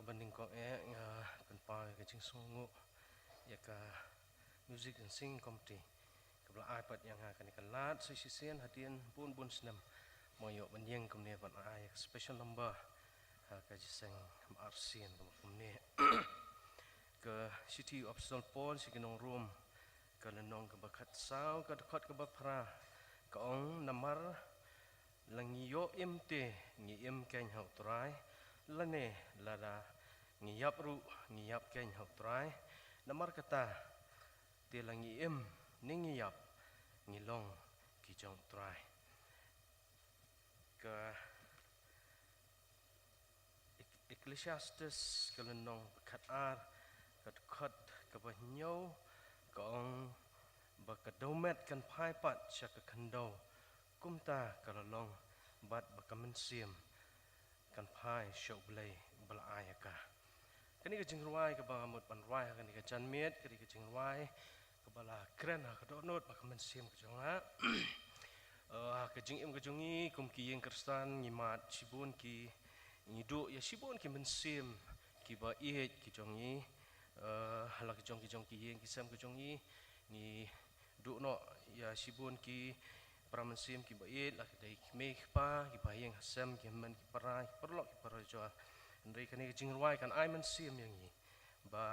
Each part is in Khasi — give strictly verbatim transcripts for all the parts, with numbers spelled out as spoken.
Ban ning kong eh nga pynpaw ïa ka jingsngewnguh ïa ka Music and Singing Committee kaba la ai pat ïa nga kane ka lad sa shisien hadien bun bun snem. Mo ïoh ban ïeng kumne ban ai ïa ka special number ha ka jingïaseng ba arsien kaba kumne. Ka shithi u Apostol Paul sha ki nong Rom, ka lynnong kaba khatsaw, ka dkhot kaba phra, ka ong, namar la ngi ïoh im te ngi im keiñ ha U Trai, lane lada ngi ïap ruh ngi ïap keiñ ha U Trai. Namar kata te la ngi im ne ngi ïap, ngi long ki jong U Trai. Ka Ek-, Ecclesiastes ka lynnong ba khatar, ka dkhot kaba hynñiew, ka ong ba ka dewmet kan phai pat sha ka khyndew, kumta ka la long bad ba ka mynsiem kan phai sha U Blei ba la ai ïa ka. Kane ka jingrwai kaba nga mut ban rwai ha kane ka janmiet, kane ka jingrwai kaba la kren ha ka dohnud bad ka mynsiem ka jong nga. Eh, ha ka jingim ka jong ngi kum ki ïing Khristan ngi mad shibun ki, ngi duh ïa shibun ki mynsiem kiba ïeit ki jong ngi. Eh, ha la ki jong ki jong ki ïing ki sem ka jong ngi, ngi duh noh ïa shibun ki para mynsiem kiba ïeit, la ki dei ki kmie ki kpa, kiba ha ïing ha sem, ki hynmen ki para, ki paralok ki parajor. Hynrei kane ka jingrwai kan ai mynsiem ïa ngi ba,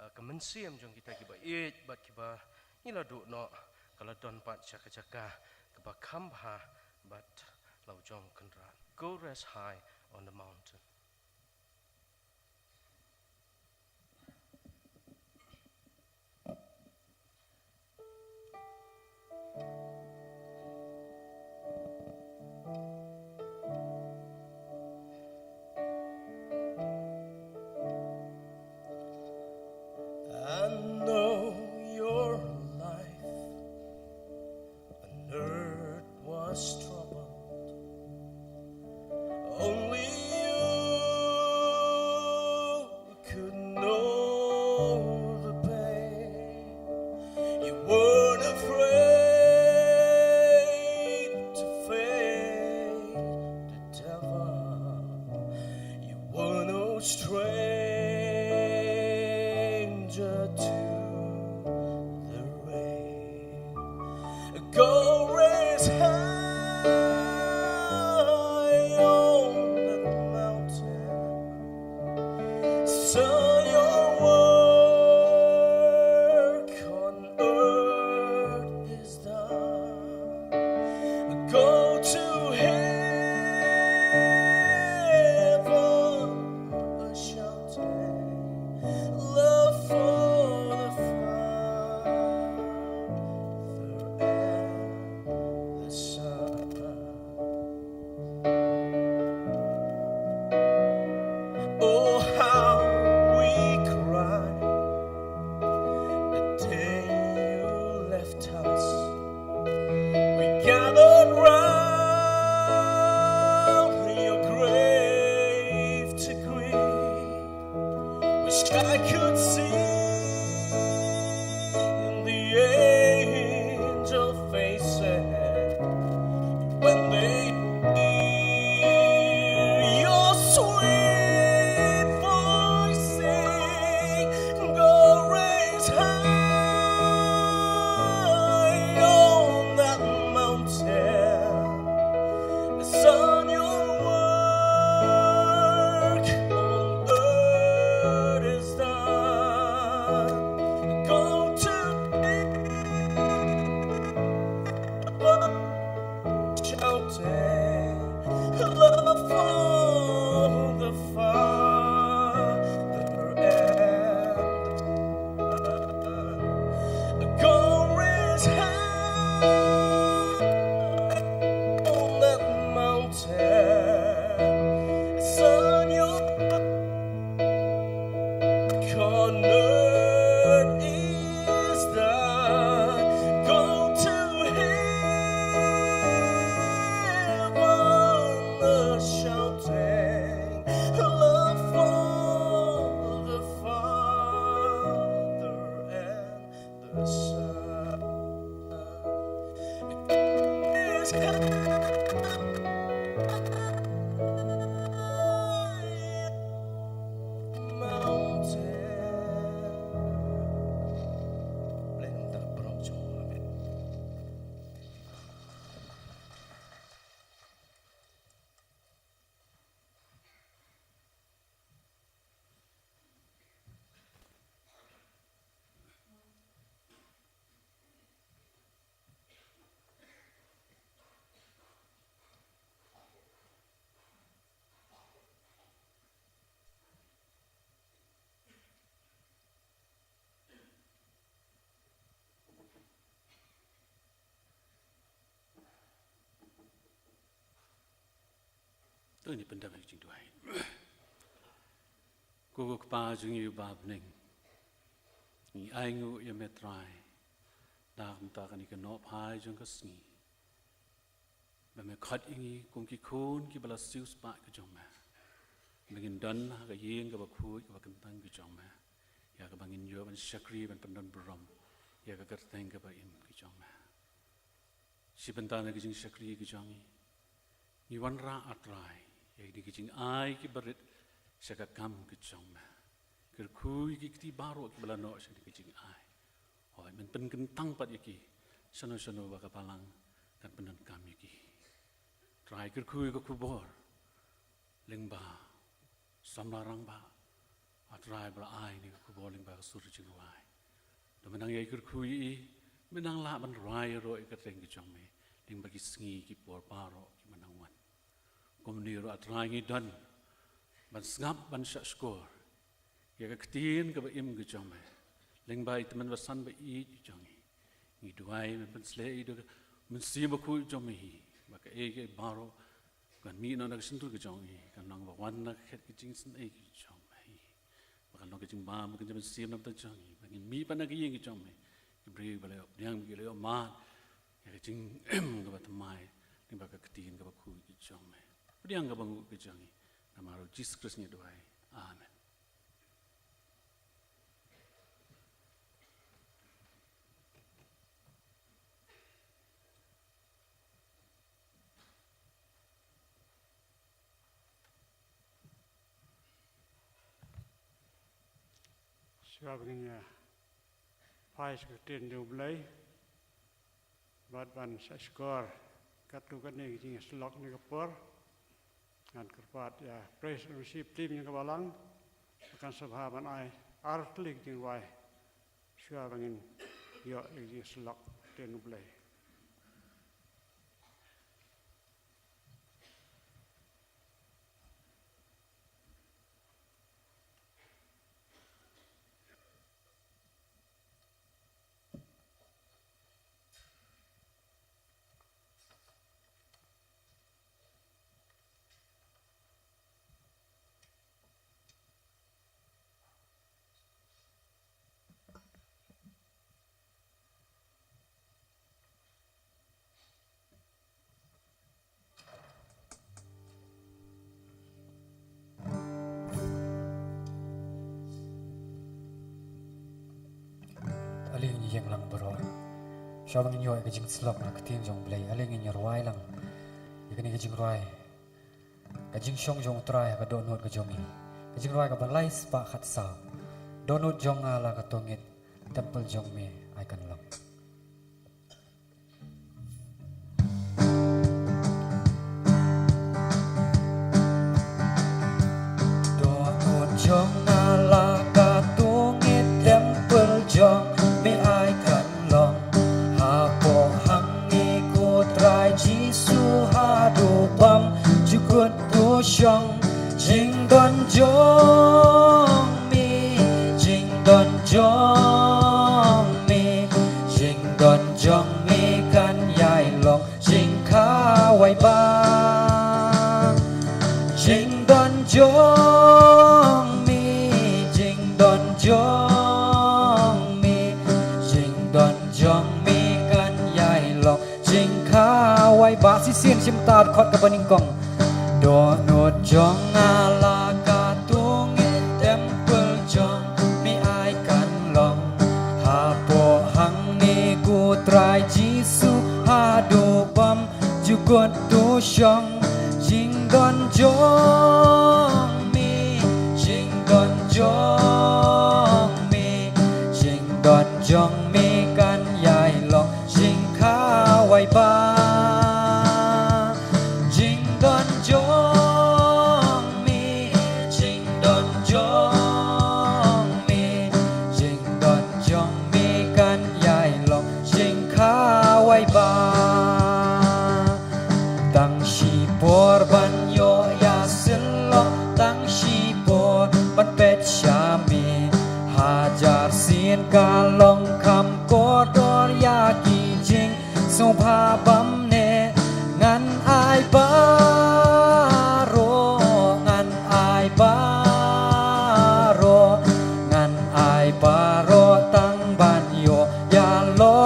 eh, ka mynsiem jong kita kiba ïeit bad kiba ngi la duh noh ka la don pat sha ka jaka kaba kham bha bad la u jong Kynrad. Go rest high on the mountain. I know your life on earth was troubled. Only you could know the pain. You weren't afraid to face the devil. You were no stranger to the rain. Go rest high on that mountain. So your work on earth is done. Go to heaven a shouting, love for the Father and the Son. Oh, how we cried the day you left us. We gathered round your grave to grieve. Wish I could see the angel faces when they hear your sweet voice sing. Go rest high on that mountain. Son, your work on earth is done. Go to heaven, shouting, love for the Father and Go rest high on that mountain. Son, your corner is done. Go to heaven, a shouting, love for the Father and the Son. Is high To ngin pyndem ha ka jingduwai. Ko Kpa jong ngi uba ha bneng, ngi ainguh ïa me Trai da ka bynta kane ka nohphai jong ka sngi, ba me khot ïa ngi kum ki khun kiba la siewspah ki jong me, ba ngin don ha ka ïing kaba khuid kaba kyntang ki jong me, ïa kaba ngin ïoh ban shakri ban pyndon burom ïa ka kyrteng kaba im ki jong me. Shi bynta na ka jingshakri ka jong ngi, ngi wanrah, A Trai, ïa kine ki jingai kiba rit sha ka kam ka jong me. Kyrkhu ïa ki kti baroh kiba la noh sha kine ki jingai. Hooid, men pynkyntang pat ïa ki shano shano ba ka balang kan pyndonkam ïa ki. Trai, kyrkhu ïa ka khubor lyngba u samla rangbah, A Trai, ba la ai ïa ka khubor lyngba ka sur jingrwai. To men nang ïai kyrkhu ïa i, men nang lah ban rwai ïaroh ïa ka kyrteng ka jong me lyngba ki sngi ki por baroh kiba nang wan. Kumne ruh, A Trai, ngi don ban sngap, ban shahshkor ïa ka ktien kaba im ka jong me lyngba i tymmen basan ba ïeit ka jong ngi. Ngi duwai men pynshlur ïa i da ka Mynsiem Bakhuid jong me hi, ba kaei kaei baroh kan mih noh na ka shyntur ka jong i kan long ba wan na ka khet ka jingisynei ka jong me hi, ba kan long ka jingbam, ba kan jingmynsiem na ka bynta jong i, ba ngin mih pat na ka ïing ka jong me ki briew ba la ïoh pdiang, ba ki la ïoh mad ïa ka jingim kaba thymmai lyngba ka ktien kaba khuid ka jong me. Pdiang kaba nguh ka jong i. Namar u Jisu Khrist ngi duwai. Amen. Shuwa ba ngin ïa phai sha ka ktien jong U Blei bad ban shahshkor katto katne ka jingïasyllok ne ka por, ngan kyrpad ïa praise and worship team jong ka balang ba kan sa bha ban ai ar tylli ki jingrwai shuwa ba ngin ïoh ïa ka jingïasyllok ktien U Blei. Ale ngin ïeng lang baroh. Shuwa ba ngin ïoh ïa ka jingïasyllok na ka ktien jong U Blei, ale ngin ïa rwai lang ïa kane ka jingrwai, Ka Jingshong jong U Trai ha ka dohnud ka jong ngi. Ka jingrwai kaba lai spah khatsaw. Dohnud jong nga la ka tongit, templ jong me ai kan long. Dohnud jong nga la ka tongit, templ jong me ai kan long. Hapoh hangne ko Trai Jisu, haduh bymjukut to shong. Jingdon jong me, jingdon jong me, jingdon jong me kan ïai long jingkhawai bha. Jingdon jong me, jingdon jong me, jingdon jong me kan ïai long jingkhawai bha. Shisien shim ta dkhot kaba nyngkong. Dohnud jong nga la ka tongit, templ jong me ai kan long. Hapoh hangne ko Trai Jisu, haduh bymjukut to shong. Jingdon jong me, jingdon jong me, jingdon jong me kan ïai long jingkhawai bha. Jingdon jong me, jingdon jong me, jingdon jong me kan ïai long jingkhawai bha. Tang shipor ban ïoh ïasyllok, tang shipor ban peit sha me. Hajar sien ka long kham kordor ïa ki jing sngewbha bymneh, ngan ai baroh.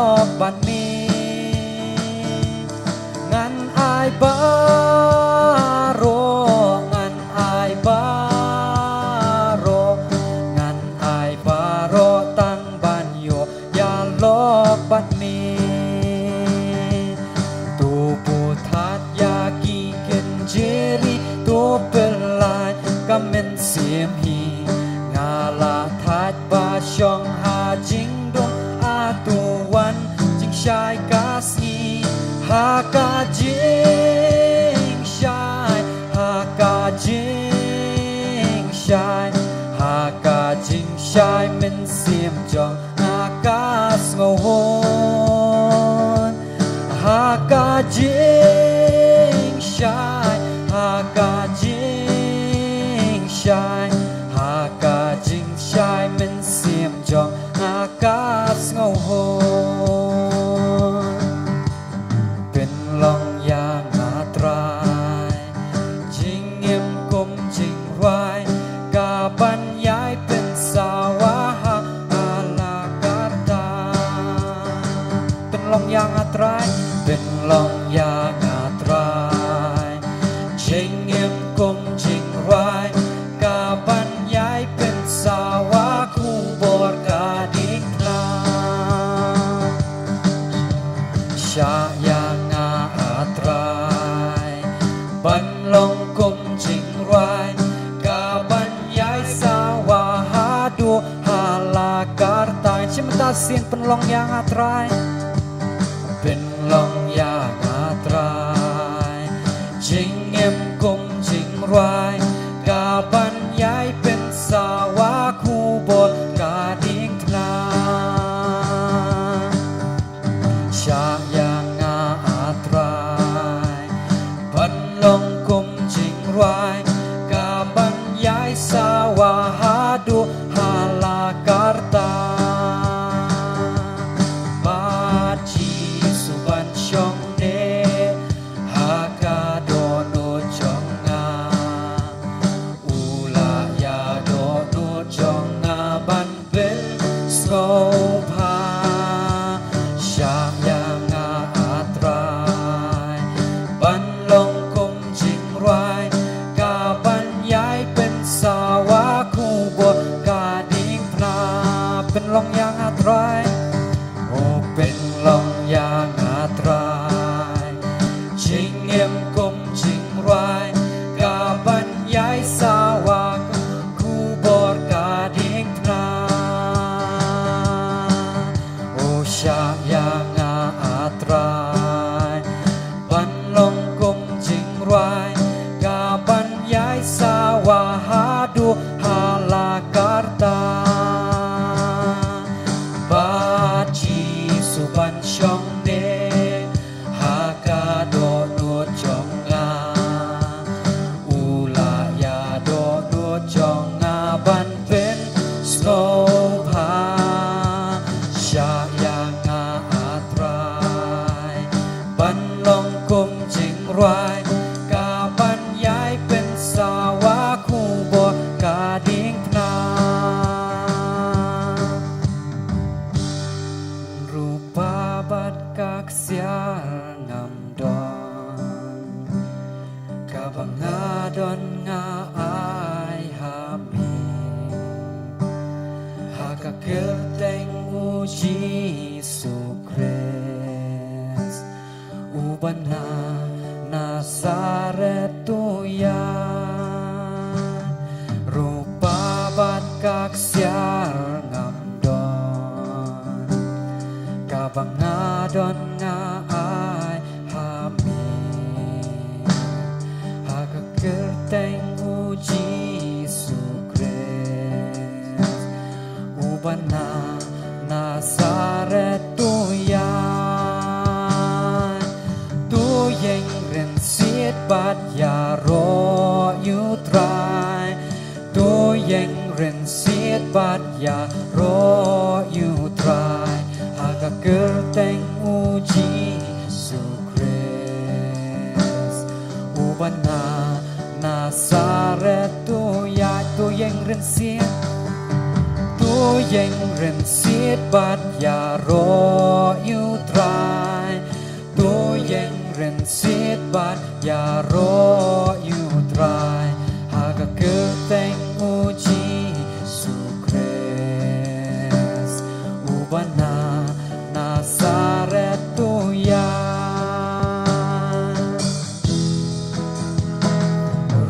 ïalok bad me. Ngan ai baroh, ngan ai baroh, ngan ai baroh tang ban ïoh ïalok bad me. To buh thad ïa ki kynjri, to pyllait ka mynsiem hi. Nga la thad ba shong ha jingdum, a to wan jingshai ka sngi. Ha ka jingshai, ha ka jingshai, ha ka jingshai mynsiem jong nga ka sngewhun. Ha ka jingshai, ha ka jingshai, ha ka jingshai mynsiem jong nga ka sngewhun. Pynlong ïa nga Trai jingim kum jingrwai, ka ban ïai pynsawa ha la ka rta. Pynlong ïa nga Trai, pynlong ïa nga Trai jingim kum jingrwai, ka ban ïai pynsawa khubor ka diengphna. Shah ïa nga Trai ban long kum jingrwai, ka ban ïai sawa haduh ha la ka rta. Shim ta sien. Pynlong ïa nga Trai, pynlong ïa nga Trai jingim kum jingrwai, ka ban ïai pynsawa khubor ka diengphna. Shah ïa nga Trai ban long kum jingrwai, ka ban ïai sawa haduh ha la ka rta. Bad Jisu ban shong ne ha ka dohnud jong nga. U la ïa dohnud jong nga ban pynsngewbha. Shah ïa nga Trai ban long kum jingrwai, ka ban ïai pynsawa khubor ka diengphna. Pynlong ïa nga Trai, o pynlong ïa nga Trai jingim kum jingrwai, ka ban ïai sawa khubor ka diengphna. O shah ïa nga Trai ban long kum jingrwai, ka ban ïai sawa haduh ha la ka rta. Bad Jisu ban shong ne ha ka dohnud jong nga. U la ïa dohnud jong nga ban pynsngewbha. Shah ïa nga Trai ban long kum jingrwai, ka ban ïai pynsawa khubor ka diengphna. Rupa bad ka ksiar ngam don, kaba nga don nga ai ha me. Ha ka kyrteng u Jisu Khrist, uba na Nasaret u ïa. Rupa bad ka ksiar ngam don, kaba nga don nga ai ha me. Ha ka kyrteng u Jisu Khrist, uba na Nasaret u ïa. To ïeng rynsied bad ïaroh ïa u Trai. To ïeng rynsied bad ïaroh ïa u Trai. Ha ka kyrteng u Jisu Khrist, uba na Nasaret u ïa. To ïeng rynsied, to ïeng rynsied bad ïaroh Ïaroh ïa u Trai, to ïeng rynsied bad ïaroh ïa u Trai, ha ka kyrteng u Jisu Khrist, uba na Nasaret to ïa.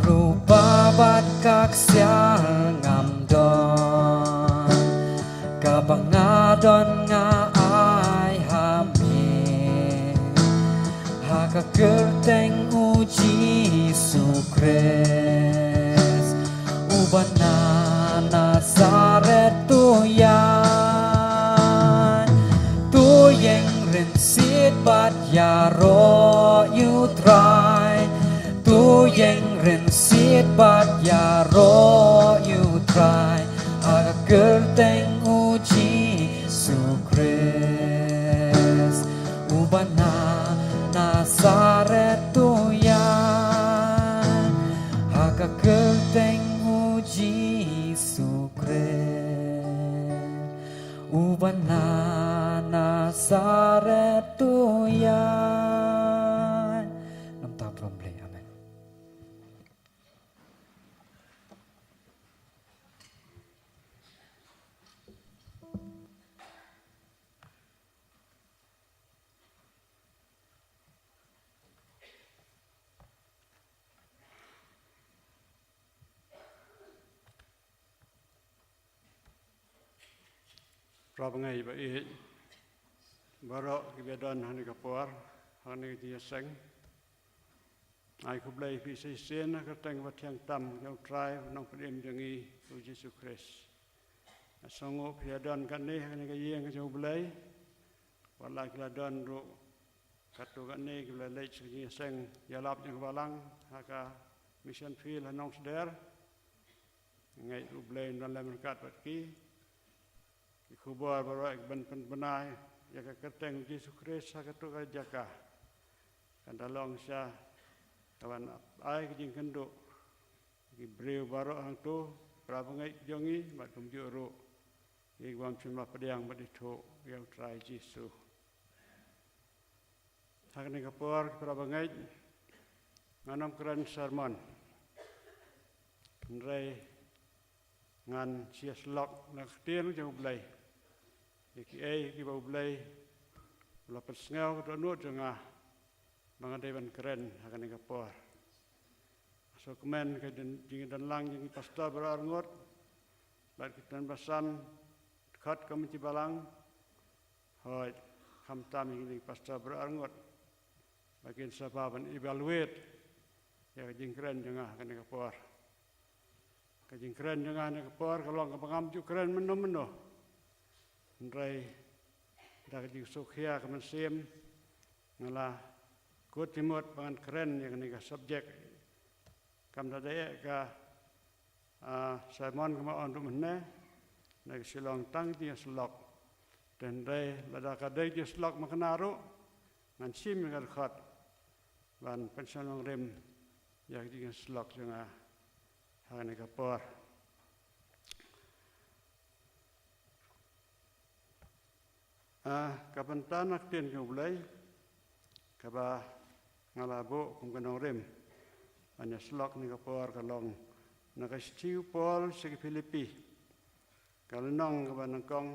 Rupa bad ka ksiar ngam don, kaba nga don nga ai ha me. Ha ka kyrteng u Jisu Khrist, uba na Nasaret to ïa. To ïeng rynsied bad ïaroh ïa u Trai. To ïeng rynsied bad ïaroh ïa u Trai, ha ka kyrteng u Jisu Khrist, uba na Nasaret to ïa. Ha ka kyrteng u Jisu Khrist, uba na Nasaret to ïa. Namar ka burom Blei. Amen. Para bangeit ba ïeit, baroh kiba don ha kane ka por, ha kane ka jingïaseng. Ai khublei ïa phi sa shisien ha ka kyrteng ba thiang tam jong u Trai, u Nongpynim jong ngi, u Jisu Khrist. Nga sngewnguh phi ïa don kane ha kane ka ïing ka jong u Blei. Wat la ki la don ruh katto katne kiba la leit sha ka jingïaseng ïalap jong ka balang ha ka mission field ha Nongsder. Ngeit ruh u Blei un don lem ryngkat bad ki. Ki khubor baroh ki ban pynbna ïa ka kyrteng Jisu Khrist ha katto ka jaka. Kan da long sha kaban ai ka jingkynduh ki briew baroh hangto, para bangeit jong ngi bad kumjuh ruh ïa ki bym shym la pdiang bad ithuh ïa u Trai Jisu. Ha kane ka por, ki para bangeit, ngan ym kren sermon. Hynrei ngan sngewsih lok na ka ktien jong u Blei. Ïa kiei kiba u Blei u la pynsngew ka dohnud jong nga ba nga dei ban kren ha kane ka por. Sngewkmen ka jingdon lang jong ki pastor baroh arngut bad ki tymmen basan dkhot ka menti balang. Hooid, khamtam ïa kine ki pastor baroh arngut ba kin sa bha ban evaluate ïa ka jingkren jong nga ha kane ka por. Ka jingkren jong nga ha kane ka por ka long kaba ngam ju kren mynno mynno. Hynrei da ka jingsngewkhia ka mynsiem nga la kut jingmut ba ngan kren ïa kane ka subject. Kam da dei ka, ah, sermon kaba ong ruh mynne, na ka shu long tang jingïasyllok. Te hynrei lada ka dei jingïasyllok makna ruh, ngan shim ïa ka dkhot ban pynshong nongrim ïa ka jingïasyllok jong nga ha kane ka por. Ah, ka bynta na ka ktien jong u Blei kaba nga la buh kum ka nongrim ban ïasyllok ha kane ka por ka long na ka shithi u Paul sha ki Philippi, ka lynnong kaba nyngkong,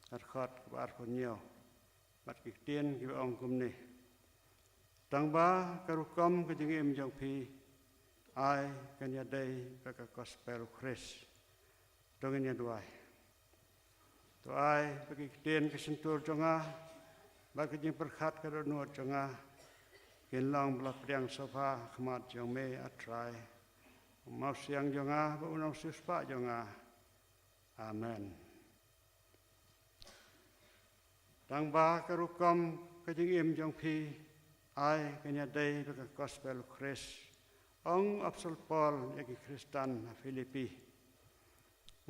ka dkhot kaba arphew hynñiew, bad ki ktien kiba ong kumne: Tang ba ka rukom ka jingim jong phi ai kan ïadei bad ka gospel u Khrist. To ngin ïa duwai. To ai ba ki ktien ka shyntur jong nga bad ka jingpyrkhat ka dohnud jong nga kin long ba la pdiang sngewbha ha khmat jong me, A Trai, u mawsiang jong nga bad u nongsiewspah jong nga. Amen. Tang ba ka rukom ka jingim jong phi ai kan ïadei bad ka gospel u Khrist, ong u Apostol Paul ïa ki Khristan ha Philippi.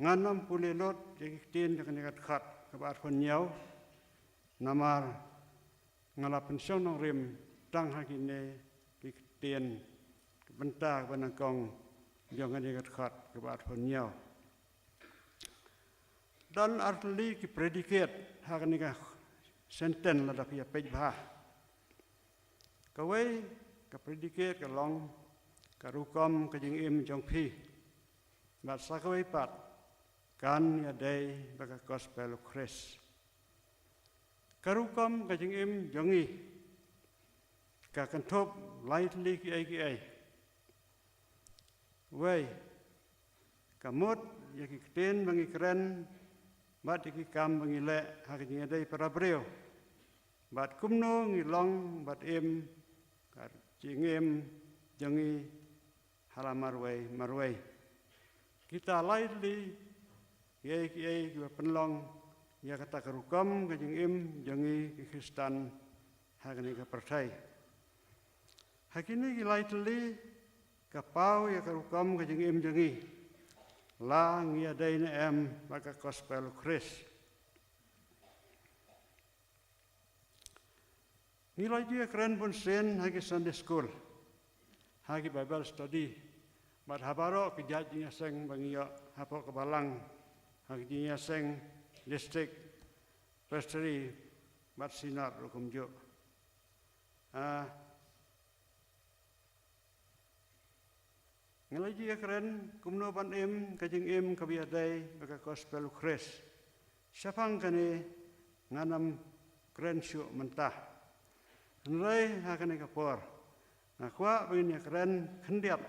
Ngan ym pule lut ïa ki ktien jong kane ka dkhot kaba arphew hynñiew, namar nga la pynshong nongrim tang ha kine ki ktien, ka bynta kaba nyngkong jong kane ka dkhot kaba arphew hynñiew. Don artylli ki predicate Ha kane ka sentence lada phi ïa peit bha. Kawei ka predicate ka long ka rukom ka jingim jong phi. Bad sa kawei pat kan ïadei bad ka gospel u Khrist. Ka rukom ka jingim jong ngi ka kynthup lai tylli kiei kiei. Wei, ka mut ïa ki ktien ba ngi kren bad ïa ki kam ba ngi leh ha ka jingïadei para briew. Bad kumno ngi long bad im ka jingim jong ngi ha la marwei marwei. Kita lai tylli kiei kiei kiba pynlong ïa kata ka rukom ka jingim jong ngi ki Khristan ha kane ka pyrthei. Ha kine ki lai tylli ka paw ïa ka rukom ka jingim jong ngi la ngi ïadei ne em bad ka gospel u Khrist. Ngi la ju ïakren bunsien ha ki Sunday school, ha ki Bible study bad ha baroh ki jait jingïaseng ba ngi ïoh hapoh ka balang, ha ki jingïaseng district, presbytery bad synod ruh kumjuh. Ah, ngi la ju ïakren kumno ban im ka jingim kaba ïadei bad ka gospel u Khrist. Shaphang kane ngan ym kren shuh mynta. Hynrei ha kane ka por nga kwah ba ngin ïakren khyndiat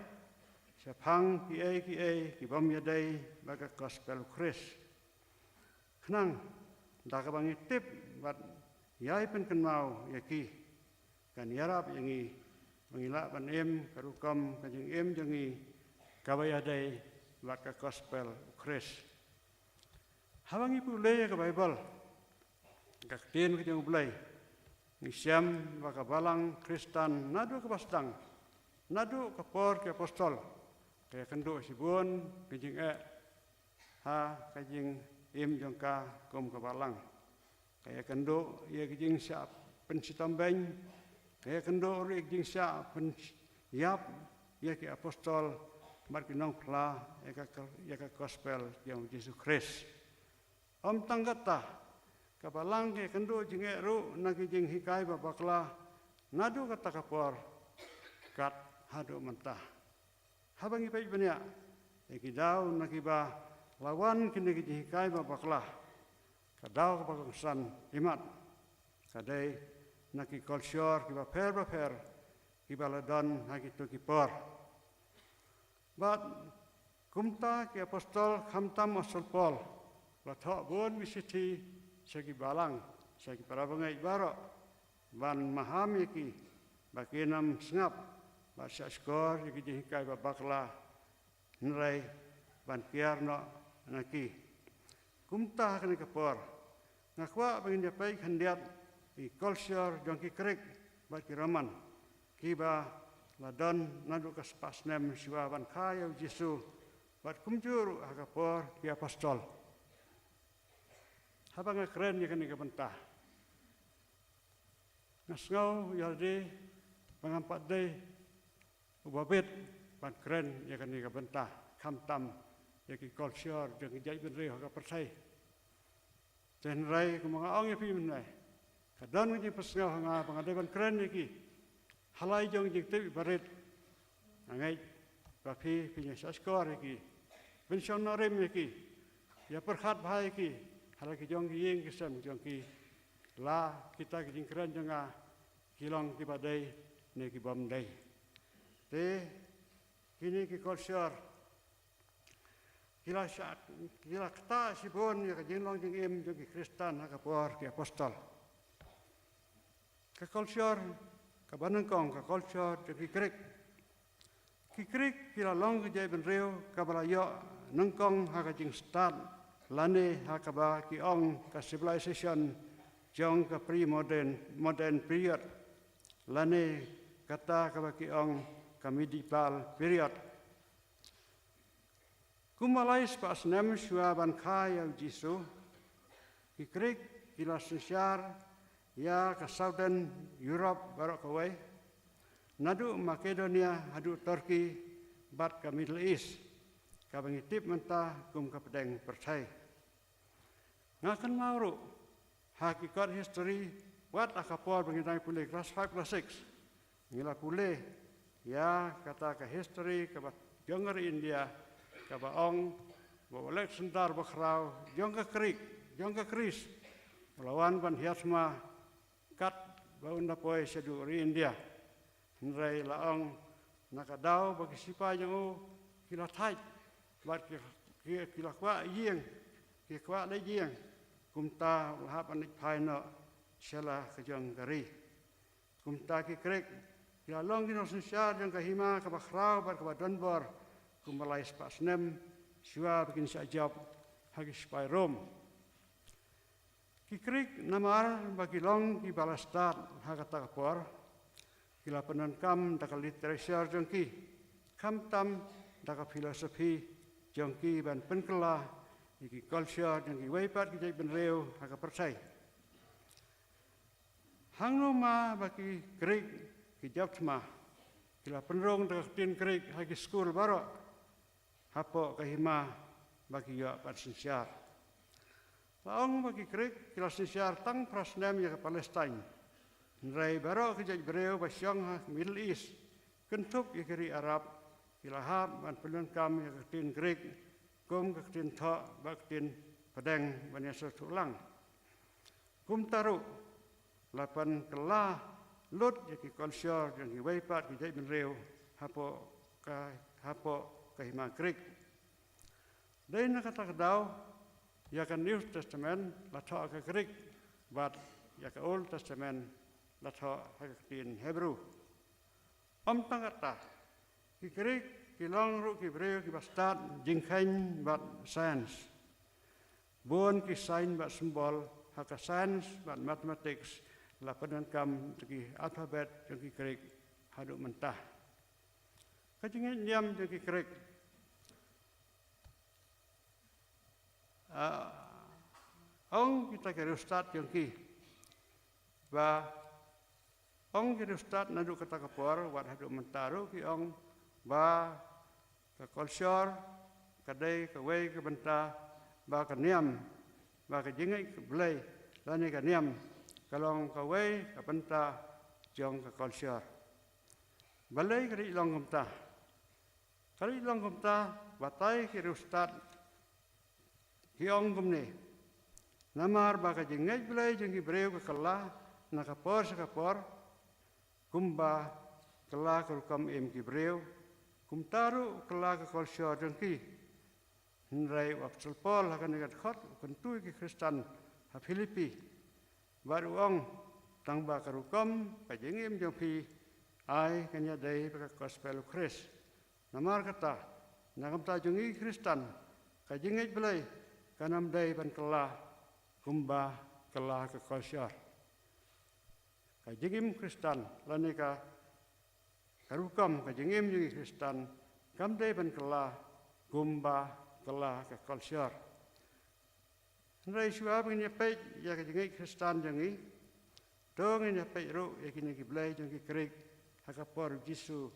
shaphang kiei kiei kibym ïadei bad ka gospel u Khrist. Khnang da kaba ngi tip bad ïai pynkynmaw ïa ki, kan ïarap ïa ngi ba ngi lah ban im ka rukom ka jingim jong ngi kaba ïadei bad ka gospel u Khrist. Haba ngi pule ïa ka Baibl, ka ktien ka jong U Blei, ngi shem ba ka balang Khristan naduh kaba sdang, naduh ka por ki apostol, ka ïakynduh shibun ka jingeh ha ka jingim jong ka kum ka balang. Ka ïakynduh ïa ka jingshah pynshitom beiñ, ka ïakynduh ruh ïa ka jingshah pynïap ïa ki apostol bad ki nongphla ïa ka, ïa ka gospel jong u Jisu Khrist. Ym tang katta, ka balang ka ïakynduh jingeh ruh na ki jinghikai ba bakla naduh kata ka por kat haduh mynta. Haba ngi peit bniah ïa ki daw na kiba la wan kine ki jinghikai ba bakla, ka daw kaba kongsan imat ka dei na ki culture kiba pher bapher kiba la don ha kito ki por. Bad kumta ki apostol, khamtam u apostol Paul, la thoh bun ki shithi sha ki balang, sha ki para bangeit baroh, ban maham ïa ki ba kin ym sngap bad shahshkor ïa ki jinghikai ba bakla, hynrei ban kiar noh na ki. Kumta ha kane ka por nga kwah ba ngin ïa peit khyndiat ïa ki culture jong ki Greek bad ki Roman, kiba la don naduh ka spah snem shuwa ban kha ïa u Jisu, bad kumjuh ruh ha ka por ki apostol. Haba nga kren ïa kane ka bynta, nga sngew ïa lade ba ngam pat dei uba bit ban kren ïa kane ka bynta, khamtam ïa ki culture jong ki jaitbynriew ha ka pyrthei. Te hynrei kumba nga ong ïa phi mynne, ka don ka jingpynsngew ha nga ba nga dei ban kren ïa ki ha la i jong jingtip iba rit. Nga ngeit ba phi, phin ïa shahshkor ïa ki, phin shong nongrim ïa ki, ïa pyrkhat bha ïa ki ha la ki jong ki ïing ki sem jong ki, la kita ki jingkren jong nga ki long kiba dei ne kibym dei. Te kine ki culture ki la shah, ki la ktah shibun ïa ka jinglong jingim jong ki Khristan ha ka por ki apostol. Ka culture kaba nyngkong, ka culture jong ki Greek. Ki Greek ki la long ka jaitbynriew kaba la ïoh nyngkong ha ka jingstad lane ha kaba ki ong ka civilization jong ka pre-modern, modern period, lane kata kaba ki ong ka medieval period. Kumba lai spah snem shuwa ban kha ïa u Jisu, ki Greek ki la synshar ïa ka Southern Europe baroh kawei, naduh Macedonia haduh Turkey bad ka Middle East, kaba ngi tip mynta kum ka pdeng pyrthei. Nga kynmaw ruh Ha ki kot history, wat ha ka por ba ngi dang pule class five, class six, ngi la pule ïa kata ka history kaba jong ka ri India, kaba ong ba u Alexander Bakhraw jong ka Greek, jong ka Greece, u la wan ban hiar thma katba un da poi shaduh ri India. Hynrei la ong, na ka daw ba ki sipai jong u ki la thait bad ki, ki, ki la kwah ïing, ki kwah leit ïing, kumta u la hap ban leit phai noh sha la ka jong ka ri. Kumta ki Greek ki la long ki nongsynshar jong ka hima kaba khraw bad kaba donbor kumba lai spah snem shuwa ba kin shah jop ha ki sipai Rom. Ki Greek, namar ba ki long kiba la stad ha kata ka por, ki la pyndonkam da ka literature jong ki, khamtam da ka philosophy jong ki ban pynkylla ïa ki culture jong kiwei pat ki jaitbynriew ha ka pyrthei. Hangno ma ba ki Greek ki jop thma, ki la pynrung da ka ktien Greek ha ki skul baroh hapoh ka hima ba ki ïoh ban synshar. La ong ba ki Greek ki la synshar tang phra snem ïa ka Palestine. Hynrei baroh ki jaitbynriew ba shong ha Middle East, kynthup ïa ki ri Arab, ki la hap ban pyndonkam ïa ka ktien Greek kum ka ktien thoh bad ka ktien pdeng ban ïasyrthuh lang. Kumta ruh la pynkylla lut ïa ki culture jong kiwei pat ki jaitbynriew hapoh ka, hapoh ka hima Greek. Dei na kata ka daw ïa ka New Testament la thoh ha ka Greek bad ïa ka Old Testament la thoh ha ka ktien Hebrew. Ym tang kata, ki Greek ki long ruh ki briew kiba stad jingkheiñ bad science. Bun ki sign bad symbol ha ka science bad mathematics la pyndonkam da ki alphabet jong ki Greek haduh mynta. Ka jingngeit niam jong ki Greek, ah, ong kita ki riewstad jong ki ba, ong ki riewstad naduh kata ka por wat haduh mynta ruh ki ong ba ka culture ka dei kawei ka bynta ba ka niam, ba ka jingngeit Blei lane ka niam ka long kawei ka bynta jong ka culture. Balei ka dei long kumta? Ka dei long kumta, batai ki riewstad ki ong kumne. Namar ba ka jingngeit Blei jong ki briew ka kylla na ka por sha ka por, kumba kylla ka rukom im ki briew, kumta ruh kylla ka culture jong ki. Hynrei u Apostol Paul ha kane ka dkhot u kyntu ïa ki Khristan ha Philippi bad u ong, tang ba ka rukom ka jingim jong phi ai kan ïadei bad ka gospel u Khrist. Namar kata, na ka bynta jong ngi Khristan, ka jingngeit Blei kan ym dei ban kylla kumba kylla ka culture. Ka jingim Khristan lane ka, ka rukom ka jingim jong ngi Khristan kam dei ban kylla kumba kylla ka culture. Hynrei shuwa ba ngin ïa peit ïa ka jingngeit Khristan jong ngi, to ngin ïa peit ruh ïa kine ki blei jong ki Greek ha ka por u Jisu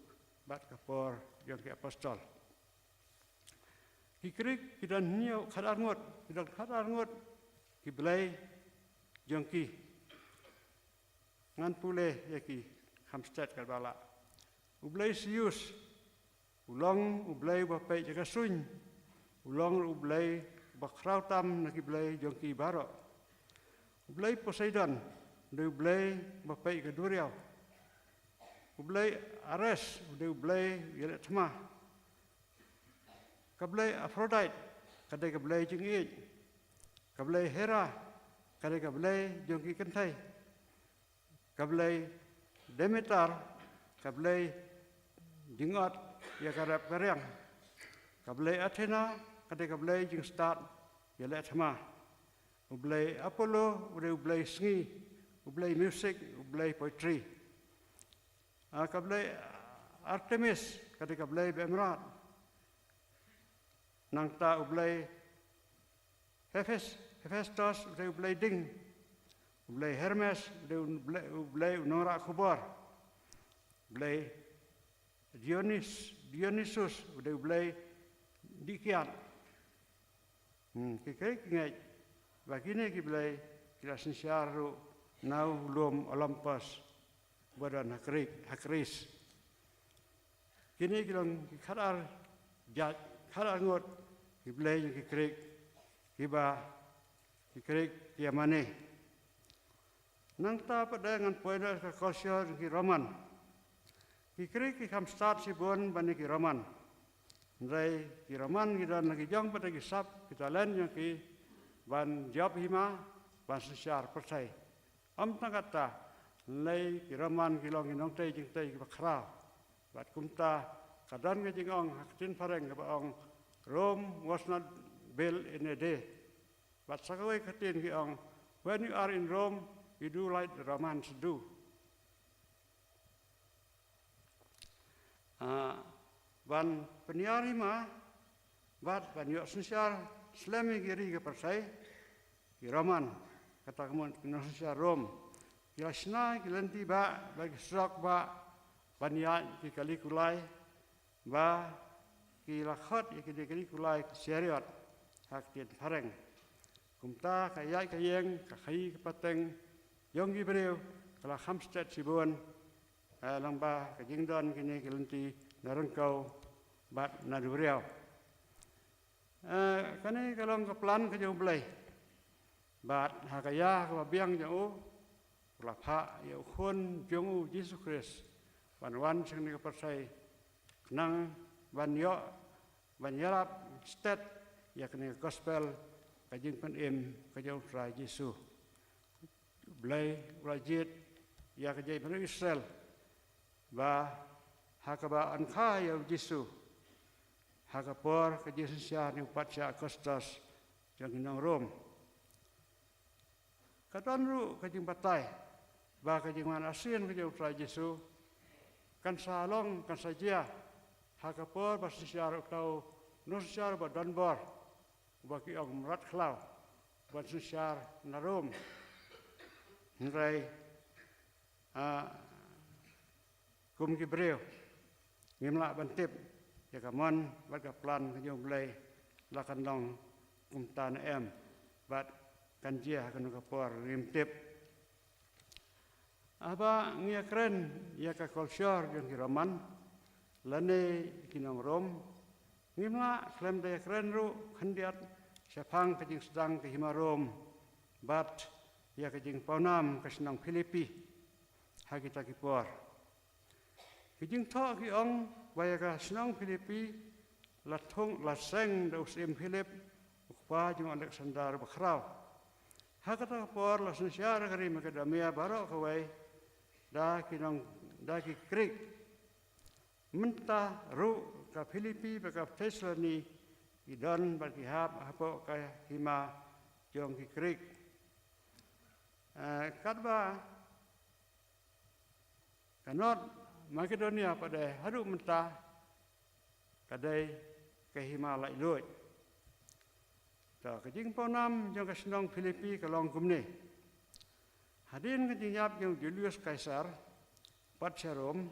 bad ka por jong ki apostol. Ki Greek ki don hynñiew, khatar ngut, ki don khatar ngut ki blei jong ki. Ngan pule ïa ki kham stet katba lah. U blei Zeus u long u blei uba peit ïa ka suiñ, u long u blei uba khraw tam na ki blei jong ki baroh. U blei Poseidon u dei u blei uba peit ïa ka duriaw. U blei Ares u dei u blei u ïaleh thma. Ka blei Aphrodite ka dei ka blei jingïeit. Ka blei Hera ka dei ka blei jong ki kynthei. Ka blei Demeter ka blei jingot ïa ka rep ka riang. Ka blei Athena ka dei ka blei jingstad ïaleh thma. U blei Apollo u dei u blei sngi, u blei music, u blei poetry. Ah, ka blei Artemis ka dei ka blei beh mrad. Nangta u blei Hephes-, Hephaestus u dei u blei ding. U blei Hermes u dei u blei, u blei u nongrah khubor. Blei Dionis-, Dionysus u dei u blei dih kiad. Hmm, ki Greek ki ngeit ba kine ki blei ki ki la synshar ruh na u lum Olympus ba don ha Kri-, ha Kris. Kine ki long ki khatar jait, khatar ngut ki blei jong ki Krik, kiba ki Krik ki ïa mane. Nangta pat de ngan poi na ka culture jong ki Roman. Ki Krik ki kham stad shibun ban ïa ki Roman. Hynrei ki Roman ki don la ki jong pat de ki sap, ki talent jong ki ban jop hima, ban synshar pyrthei. Ym tang katta, hynrei ki Roman ki long ki nongtei jingtei kiba khraw. Bad kumta ka don ka jingong ha ka ktien phareng kaba ong, "Rome was not built in a day." Bad sa kawei ka ktien ki ong, "When you are in Rome, you do like the Romans do." Ah, ban pynïar hima, bad ban ïoh synshar slem ïa ki ri ka pyrthei, ki Roman, kata ka mut ki nongsynshar Rome, ki la shna ki lynti bah, bad ki surok bah, ban ïaid ki kali kulai, ba ki la khot ïa ki kali kulai ki chariot ha ka ktien phareng. Kumta ka ïaid ka ïeng, ka khaïi ka pateng jong ki briew ka la kham stet shibun, eh, lyngba ka jingdon kine ki lynti na ryngkew bad na duriaw. Eh, kane ka long ka plan ka jong U Blei. Bad ha ka ïa kaba biang jong u, u la phah ïa u Khun jong u Jisu Khrist ban wan sha kane ka pyrthei, khnang ban ïoh, ban ïarap stet ïa kane ka gospel, ka jingpynim ka jong U Trai Jisu. U Blei u la jied ïa ka jaitbynriew Israel ba ha kaba yn kha ïa u Jisu ha ka por ka jingsynshar na u patsha Augustus jong ki nong Rom. Ka don ruh ka jingbatai ba ka jingwan arsien ka jong U Trai Jisu kan sa long, kan sa jia ha ka por ba synshar uta u nongsynshar ba don bor, ba ki ong mrad khlaw, ba synshar na Rom. Hynrei, ah, kum ki briew ngim lah ban tip ïa ka mon bad ka plan ka jong U Blei, la kan long kumta ne em, bad kan jia ha kano ka por ngim tip. Haba ngi ïakren ïa ka culture jong ki Roman lane ki nong Rom, ngim lah khlem da ïakren ruh khyndiat shaphang ka jingsdang ka hima Rom bad ïa ka jingpawnam ka shnong Philippi ha kita ki por. Ki jingthoh ki ong ba ïa ka shnong Philippi la thung, la seng da u syiem Philip, u kpa jong u Alexander ba khraw. Ha kata ka por la synshar ka ri Makedonia baroh kawei da ki nong, da ki Krik. Mynta ruh ka Philippi bad ka Thessaloni ki don bad ki hap hapoh ka hima jong ki Krik. Eh, katba ka North Macedonia pat de haduh mynta ka dei ka hima laitluid. To, ka jingpawnam jong ka shnong Philippi ka long kumne. Hadien ka jingïap jong u Julius Caesar, patsha Rom,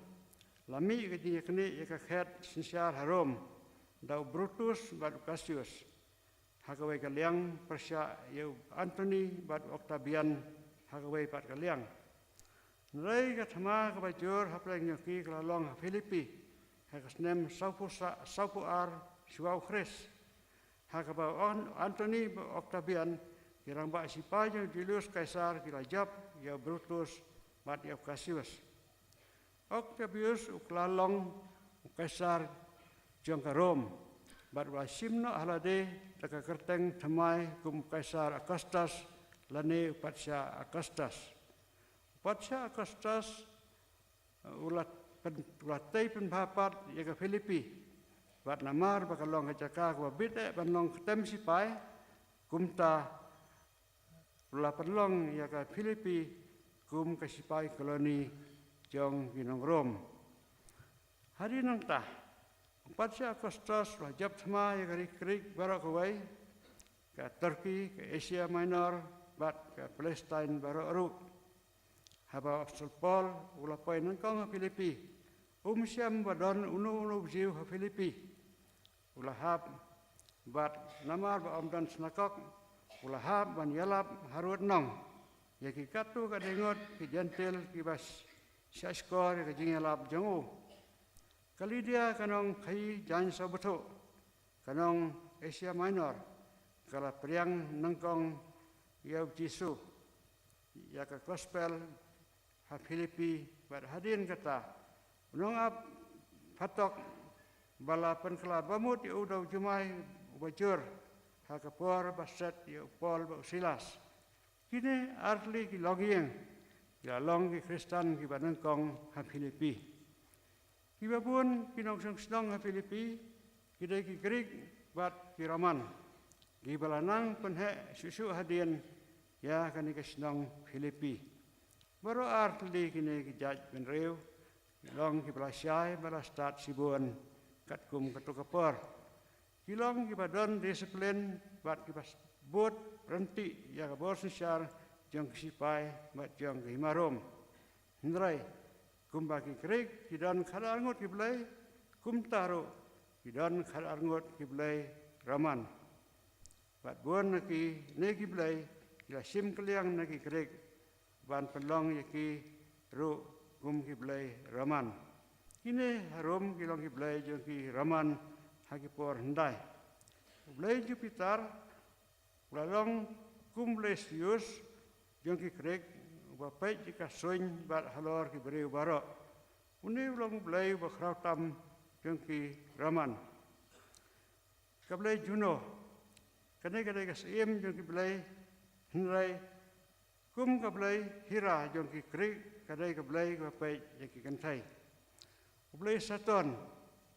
la mih ka jingïaknieh ïa ka khet synshar ha Rom da u Brutus bad u Cassius ha kawei ka liang, pyrshah ïa u Anthony bad u Octavian ha kawei pat ka liang. Hynrei ka thma kaba jur hapdeng jong ki ka la long ha Philippi ha ka snem sawphew sa-, sawphew ar shuwa u Khrist, ha kaba u An-, Anthony bad u Octavian, ki rangbah sipai jong u Julius Caesar, ki la jop ïa u Brutus bad ïa u Cassius. Octavius u la long u Kaisar jong ka Rom, bad u la shim noh ha lade da ka kyrteng thymmai kum u Kaisar Augustus lane u Patsha Augustus. U Patsha Augustus, eh, u la pyn-, u la tei pynbha pat ïa ka Philippi, bad namar ba ka long ka jaka kaba bit eh ban long ktem sipai, kumta u la pynlong ïa ka Philippi kum ka sipai koloni jong ki nong Rom. Hadien nangta, u Patsha Augustus u la jop thma ïa ka ri Krik baroh kawei, ka Turkey, ka Asia Minor bad ka Palestine baroh ruh. Haba u Apostol Paul u la poi nyngkong ha Philippi, um shem ba don uno uno u Jiw ha Philippi. U la hap, bad namar ba ym don synagog, u la hap ban ïalap harud nong. ïa ki katto katne ngut ki Jentil kiba shah shkor ïa ka jingïalap jong u. Ka Lidia ka nongkhaïi jaiñ sawbthuh, ka nong Asia Minor, ka la pdiang nyngkong ïa u Jisu, ïa ka gospel ha Philippi, bad hadien kata u nongap phatok ba la pynkylla bamut ïa u da u jumai uba jur ha ka por ba set ïa u Paul bad u Silas. Kine artylli ki longïing ki la long ki Khristan kiba nyngkong ha Philippi. Kiba bun ki nongshong shnong ha Philippi ki dei ki Grik bad ki Roman, kiba la nang pynheh shuh shuh hadien ïa kane ka shnong Philippi. Baroh artylli kine ki jaitbynriew ki long kiba la shai bad la stad shibun katkum kato ka por. Ki long kiba don disiplin bad kiba bud ryntih ïa ka bor synshar jong ki sipai bad jong ka hima Rom. Hynrei kumba ki Grik ki don khadar ngut ki blei, kumta ruh ki don khadar ngut ki blei Roman. Bad bun na kine ki blei ki la shim kylliang na ki Grik ban pynlong ïa ki ruh kum ki blei Roman. Kine harum ki long ki blei jong ki Roman ha ki por hyndai. U blei Jupiter u la long kum blei Zeus jong ki Grik, uba peit ïa ka suiñ bad halor ki briew baroh. Une u long u blei uba khraw tam jong ki Roman. Ka blei Juno, kane ka dei ka syiem jong ki blei, hynrei kum ka blei Hera jong ki Grik, ka dei ka blei kaba peit ïa ki kynthei. U blei Saturn,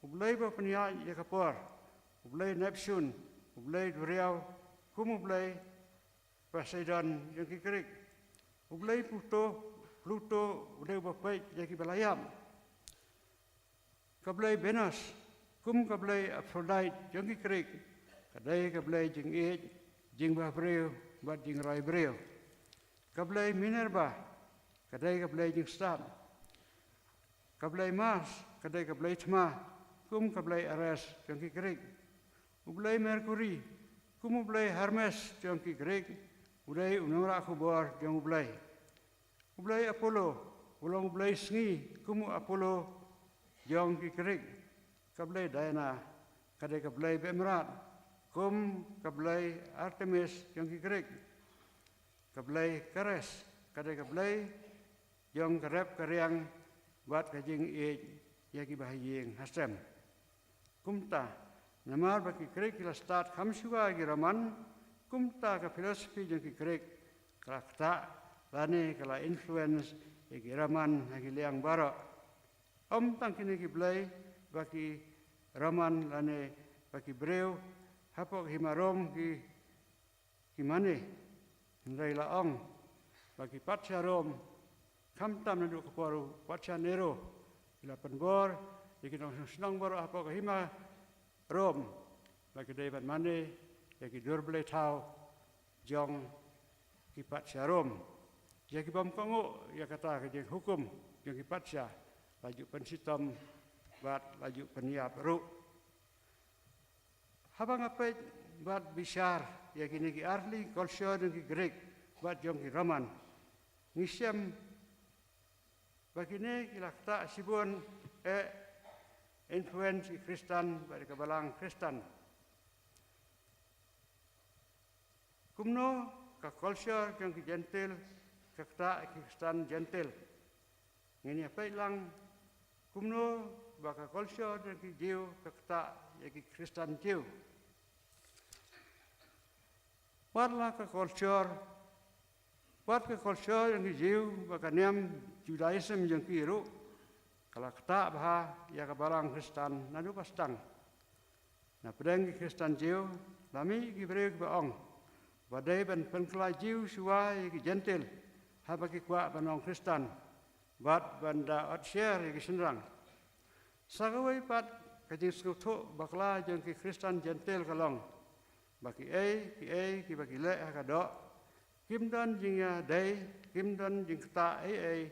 u blei ba pynïaid ïa ka por. U blei Neptune, u blei duriaw, kum u blei Poseidon jong ki Grik. U blei Pluto, Pluto u dei uba peit ïa kiba la ïap. Ka blei Venus, kum ka blei Aphrodite jong ki Grik, ka dei ka blei jingïeit, jingbhabriew bad jingroi briew. Ka blei Minerva, ka dei ka blei jingstad. Ka blei Mars, ka dei ka blei thma, kum ka blei Ares jong ki Grik. U blei Mercury, kum u blei Hermes jong ki Grik, u dei u nongrah khubor jong u blei. U blei Apollo u long u blei sngi, kum u Apollo jong ki Grik. Ka blei Diana, ka dei ka blei beh mrad, kum ka blei Artemis jong ki Grik. Ka blei Ceres, ka dei ka blei jong ka rep ka riang bad ka jingïeit ïa kiba ha ïing ha sem. Kumta, namar ba ki Grik ki la stad kham shuwa ïa ki Roman, kumta ka philosophy jong ki Grik ka la ktah lane ka la influence ïa ki Roman ha ki liang baroh. Ym tang kine ki blei ba ki Roman lane ba ki briew hapoh ka hima Rom ki ki mane, hynrei la ong ba ki patsha Rom, khamtam naduh ka por u patsha Nero, ki la pynbor ïa ki nongshong shnong baroh hapoh ka hima Rom ba ki dei ban mane ïa ki dur blei thaw jong ki patsha Rom. Ïa ki bym kohnguh ïa kata ka jinghukum jong ki patsha la ju pynshitom bad la ju pynïap ruh. Haba nga peit bad bishar ïa kine ki artylli culture jong ki Grik bad jong ki Roman, ngi shem ba kine ki la ktah shibun eh influence ki Khristan bad ka balang Khristan. Kumno ka culture jong ki Jentil ka ktah ïa ki Khristan Jentil? Ngin ïa peit lang kumno ba ka culture jong ki Jiw ka ktah ïa ki Khristan Jiw. Wat la ka culture, wat ka culture jong ki Jiw bad ka niam Judaism jong ki ruh ka la ktah bha ïa ka balang Khristan naduh ba sdang. Na pdeng ki Khristan Jiw la mih ki briew kiba ong ba dei ban pynkylla Jiw shuwa ïa ki Jentil haba ki kwah ban long Khristan bad ban da otsher ïa ki shynrang. Sa kawei pat ka jingsngewthuh bakla jong ki Khristan Jentil ka long ba kiei kiei kiba ki leh ha ka doh kim don jingïadei, kim don jingktah ei ei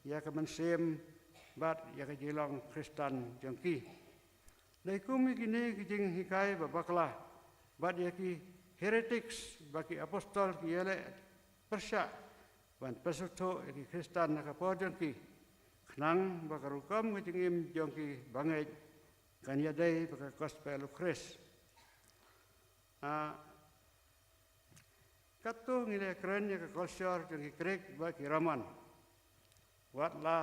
ïa ka mynsiem bad ïa ka jinglong Khristan jong ki. Dei kum ïa kine ki jinghikai ba bakla bad ïa ki heretics ba ki apostol ki ïaleh pyrshah ban pynsngewthuh ïa ki Khristan ha ka por jong ki, khnang ba ka rukom ka jingim jong ki bangeit kan ïadei bad ka gospel u Khrist. Ah, katto ngi la kren ïa ka culture jong ki Greek bad ki Roman. Wat la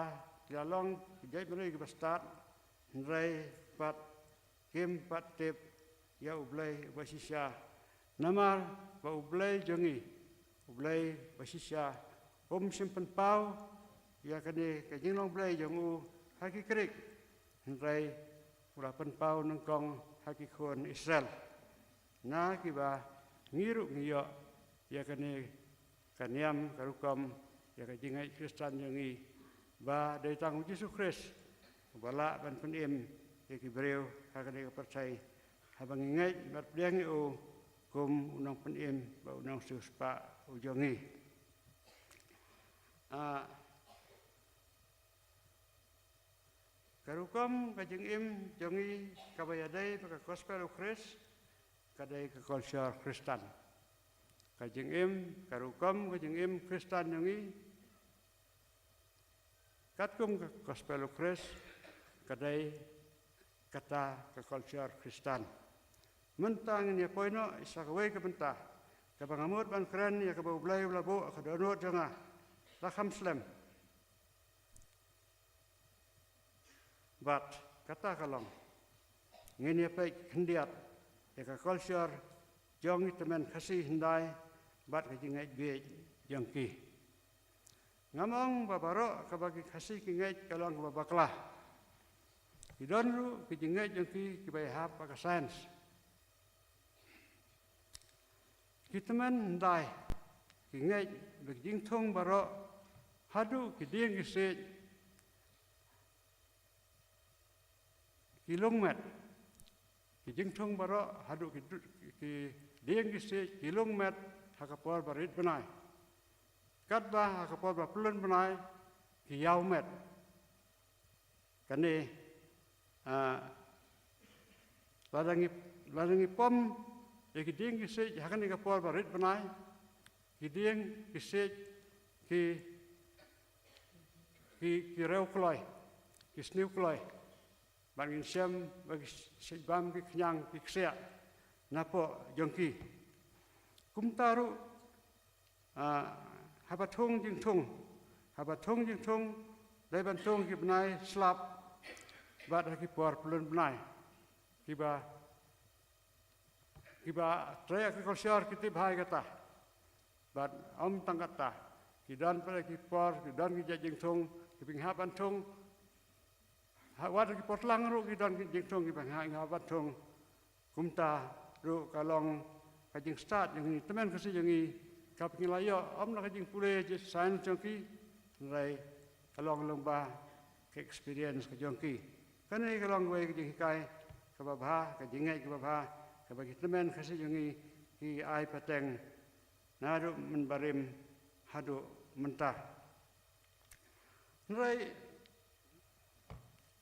ki la long ki jaitbynriew kiba stad, hynrei pat kim pat tip ïa U Blei uba shisha. Namar ba U Blei jong ngi, U Blei uba shisha, um shym pynpaw ïa kane ka jinglong Blei jong u ha ki Greek, hynrei u la pynpaw nyngkong ha ki khun Israel. Na kiba ngi ruh ngi ïoh ïa kane ka niam ka rukom ïa ka jingngeit Khristan jong ngi, ba dei tang u Jisu Khrist uba lah ban pynim ïa ki briew ha kane ka pyrthei, haba ngi ngeit bad pdiang ïa u kum u nongpynim bad u nongsiewspah u jong ngi. Ah, ka rukom ka jingim jong ngi kaba ïadei bad ka gospel u Khrist, ka dei ka culture Khristan. Ka jingim, ka rukom ka jingim Khristan jong ngi, katkum ka gospel u Khrist, ka dei kata ka culture Khristan. Mynta ngin ïa poi noh ïa sa kawei ka bynta kaba nga mut ban kren ïa kaba U Blei u la buh ha ka dohnud jong nga. La kham slem. Bad kata ka long, ngin ïa peit khyndiat ïa ka culture jong ki tymmen Khasi hyndai bad ka jingngeit bieit jong ki. Ngam ong ba baroh kaba ki Khasi ki ngeit ka long kaba bakla. Ki don ruh ki jingngeit jong ki kiba ïahap bad ka science. Ki tymmen hyndai ki ngeit ba ki jingthung baroh haduh ki dieng ki siej ki lung met. Ki jingthung baroh haduh ki du-, ki dieng ki siej ki lung met ha ka por ba rit bnai. Katba ha ka por ba pyllun bnai ki ïaw met. Kane, ah, lada ngi, lada ngi pom ïa ki dieng ki siej ha kane ka por ba rit bnai, ki dieng ki siej ki, ki, ki rew kloi, ki sniew kloi. Bad ngin shem ba ki siej bam ki khñiang ki ksiah napoh jong ki. Kumta ruh, ah, haba thung jingthung, haba thung jingthung, dei ban thung ki bnai slap bad ha ki por pyllun bnai. Kiba, kiba trei agriculture ki tip bha ïa kata. Bad ym tang kata, ki don pat ki por, ki don ki jait jingthung kiba ngi hap ban thung. Ha, wat ki por tlang ruh ki don ki jingthung kiba ngi hap ban thung. Kumta ruh ka long ka jingstad jong ngi, tymmen Khasi jong ngi, kaba ngi la ïoh ym na ka jingpule science jong ki, hynrei ka long lyngba ka experience ka jong ki. Kane ka long kawei ka jinghikai kaba bha, ka jingngeit kaba bha kaba ki tymmen Khasi jong ngi ki ai pateng naduh mynbarim haduh mynta. Hynrei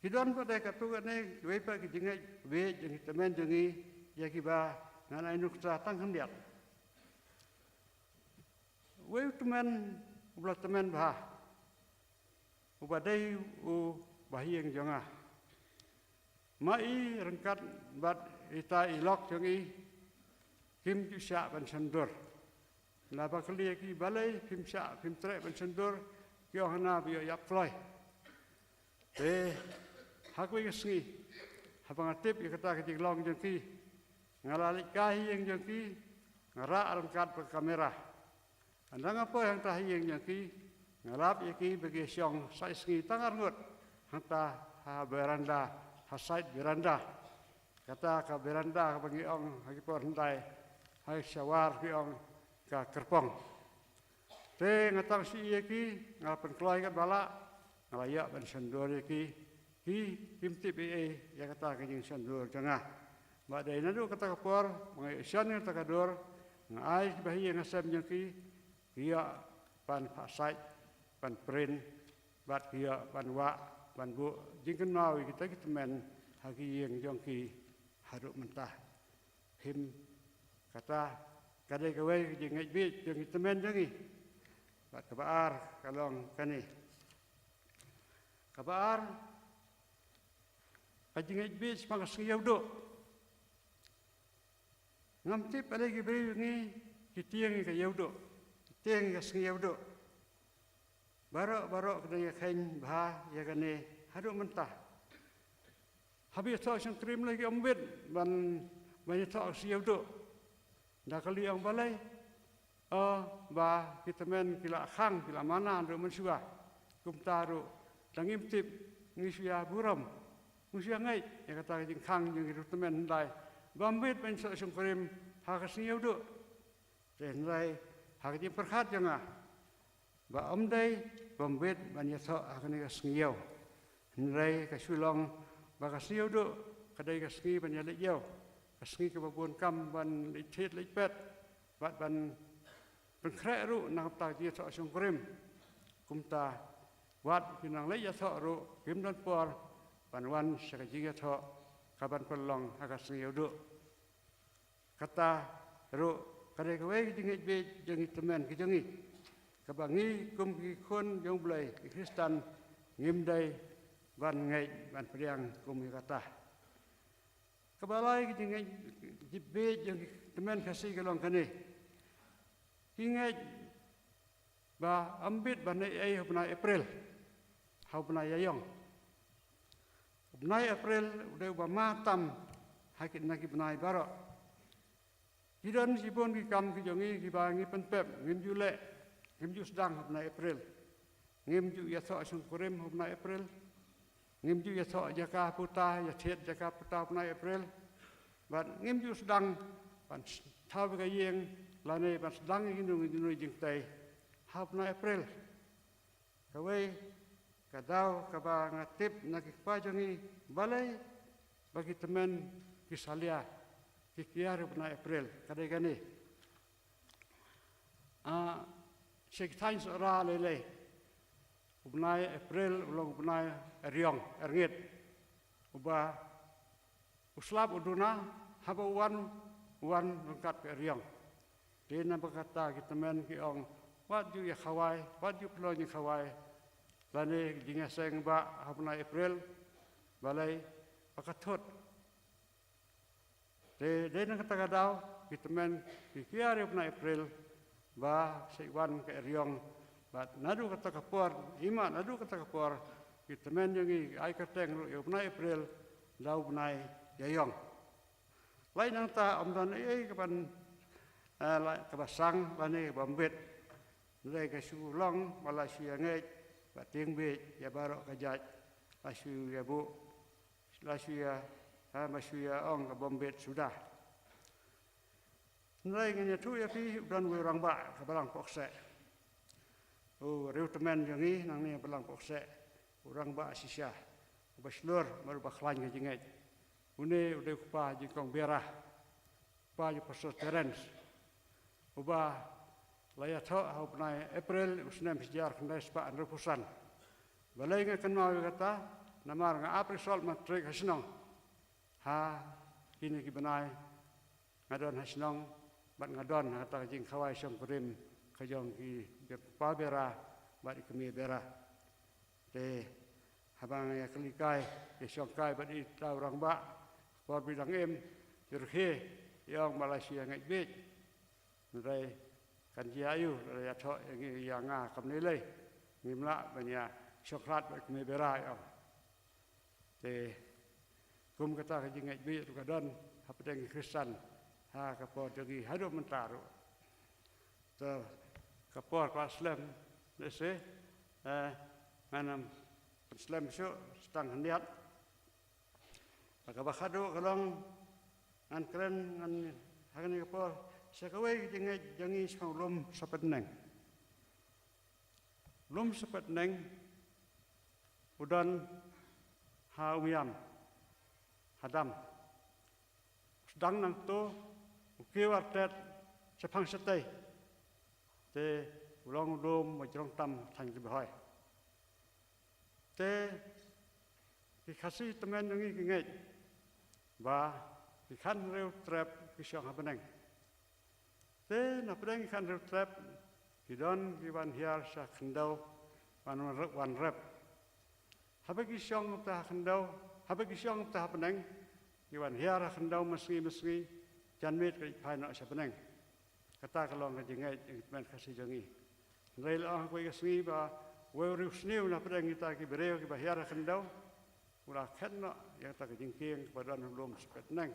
ki don pat de katto katne kiwei pat ki jingngeit bieit jong ki tymmen jong ngi ïa kiba ngan ai nuksa tang khyndiat. Uwei u tymmen uba la tymmen bha, uba dei u bahaïing jong nga. Ma i ryngkat bad ita i lok jong i kim ju shah ban shon dur. Naba kylli ïa ki balei phim shah, phim treh ban shon dur, ki ong hana ba ïoh ïap kloi. Te ha kawei ka sngi, haba nga tip ïa kata ka jinglong jong ki, nga la leit kai ha ïing jong ki, nga rah ryngkat bad ka kamera. Ynda nga poi hangta ha ïing jong ki, nga lap ïa ki ba ki shong sa sngi tang arngut hangta ha veranda, ha side veranda. Kata ka veranda kaba ngi ong ha ki por hyndai, ha Shawar ki ong ka kyrpong. Te nga tang shu ïohi ïa ki, nga la pynkloi katba lah, nga la ïoh ban shon dur ïa ki, ki kim tip ei ei ïa kata ka jingshon dur jong nga. Bad dei naduh kata ka por ba nga ïoh shon ïa kata ka dur, nga ai ki bahaïing hasem jong ki, ki ïoh ban phah sait, ban print, bad ki ïoh ban wah, ban buh jingkynmaw ïa kita ki tymmen ha ki ïing jong ki haduh mynta. Phim, kata ka dei kawei ka jingngeit bieit jong ki tymmen jong ngi. Bad kaba ar ka long kane. Kaba ar, ka jingngeit bieit shaphang ka sngi Ïewduh. Ngam tip balei ki briew ngi ki tieng ïa ka Ïewduh, ki tieng ïa ka sngi Ïewduh. Baroh baroh ka dang ïakheiñ bha ïa kane haduh mynta. Haba ïathoh shongkurim lei ki ym bit ban, ban ïathoh ka sngi Ïewduh. Da kylli ong balei? O, ba ki tymmen ki la khang, ki la mana ruh mynshuwa. Kumta ruh, da ngim tip, ngi shu ïa burom, ngi shu ïa ngeit ïa kata ka jingkhang jong ki riewtymmen hyndai. Bym bit ban ïathoh shongkurim ha ka sngi Ïewduh. Te hynrei ha ka jingpyrkhat jong nga, ba ym dei bym bit ban ïathoh ha kane ka sngi Ïew. Hynrei ka shu long ba ka sngi Ïewduh ka dei ka sngi ban ïaleit ïew, ka sngi kaba bun kam ban leit thied leit pet bad ban pynkhreh ruh na ka bynta ka jingïathoh shongkurim. Kumta wat ki nang leit ïathoh ruh kim don por ban wan sha ka jingïathoh kaban pynlong ha ka sngi Ïewduh. Kata ruh ka dei kawei ka jingngeit bieit jong ki tymmen ki jong ngi, kaba ngi kum ki khun jong U Blei, ki Khristan, ngim dei ban ngeit ban pdiang kum ïa kata. Kaba lai ka jingngeit bieit jong ki tymmen Khasi ka long kane. Ki ngeit ba ym bit ban ïeit ei ha u bnai April, ha u bnai Ïaïong. U bnai April u dei uba ma tam ha ki, na ki bnai baroh. Ki don shibun ki kam ki jong ngi kiba ngi pynpep, ngim ju leh, ngim ju sdang ha u bnai April. Ngim ju ïathoh shongkurim ha u bnai April. Ngim ju ïathoh jaka puta, ïathied jaka puta ha u bnai April. Bad ngim ju sdang ban s-, thaw ïa ka ïing lane ban sdang ïa kino kino jingtei ha u bnai April. Kawei ka daw kaba nga tip na ki kpa jong ngi, balei ba ki tymmen ki salia ki kiar ïa u bnai April, ka dei kane. Ah, sha ki thaiñ Sohra lei lei, u bnai April u long u bnai eriong, erngit, uba u slap u duna, haba u wan, u wan ryngkat ka eriong. Te na bynta kata ki tymmen ki ong, wat ju ïa khawai, wat ju pynlong jingkhawai, lane jingïaseng ba ha u bnai April, balei ba ka thut. Te dei na kata ka daw ki tymmen ki kiar ïa u bnai April ba sa wan ka eriong. Bad naduh kata ka por, i ma naduh kata ka por, ki tymmen jong ngi ki ai kyrteng ruh ïa u bnai April da u bnai Ïaïong. Lait nangta ym don ei ei kaban, eh, la, kaba sang lane kaba mbit. Hynrei ka shu long ba la shu ïa ngeit bad tieng bieit ïa baroh ka jait, la shu ïa buh, la shu ïa, ha, ba shu ïa ong ka bym bit suda. Hynrei ngan ïathuh ïa phi, u don uwei u rangbah ka Balang Pohkseh. U riewtymmen jong ngi nangne Balang Pohkseh, u rangbah shisha, uba shlur bad uba khlaiñ ka jingngeit. Une u dei u kpa jong i Kong Biara, kpa jong i Pastor Terence, uba la ïathoh ha u bnai April u snem shi hajar khyndai spah hynriewphew san. Balei nga kynmaw ïa kata? Namar nga ap result matric ha shnong ha kine ki bnai. Nga don ha shnong bad nga don ha kata ka jingkhawai shongkurim ka jong ki, jong i kpa Biara bad i kmie Biara. Te haba nga ïa kylli kai, ïa shong kai bad ita u rangbah, ka por ba i dang im, i rkhie, i ong ba la shu ïa ngeit bieit. Hynrei kan jia aïu, la ïathoh ïa ngi, ïa nga kam lei lei. Ngim lah ban ïa shong khlad bad i kmie Biara, i ong. Te kum kata ka jingngeit bieit ruh ka don hapdeng ki Khristan ha ka por jong ngi haduh mynta ruh. Te ka por ka la slem, lehse, eh, ngan ym pynslem shuh, sa tang khyndiat. Bad kaba khatduh ka long, ngan kren, ngan, ha kane ka por, sha kawei ka jingngeit jong ngi shaphang u lum Sapetneng. Lum Sapetneng u don ha Umiam, ha dam. U sdang nangto, u kiew artet shaphang shatei. Te u long u lum ba jrong tam ha thaiñ Ri Bhoi. Te ki Khasi tymmen jong ngi ki ngeit ba ki khathynriew trep ki shong ha bneng. Te na pdeng ki khathynriew trep Ki don ki wan hiar sha khyndew, wan, wan rep, wan rep. Haba ki shong kumta ha khyndew, haba ki shong kumta ha bneng, ki wan hiar ha khyndew mynsngi mynsngi, janmiet ka leit phai noh sha bneng. Kata ka long ka jingngeit jong ki tymmen Khasi jong ngi. Hynrei la ong ha kawei ka sngi ba uwei u riewsniew na pdeng kita ki briew kiba hiar ha khyndew, u la khet noh ïa kata ka jingkieng kaba don ha u lum Sepetneng.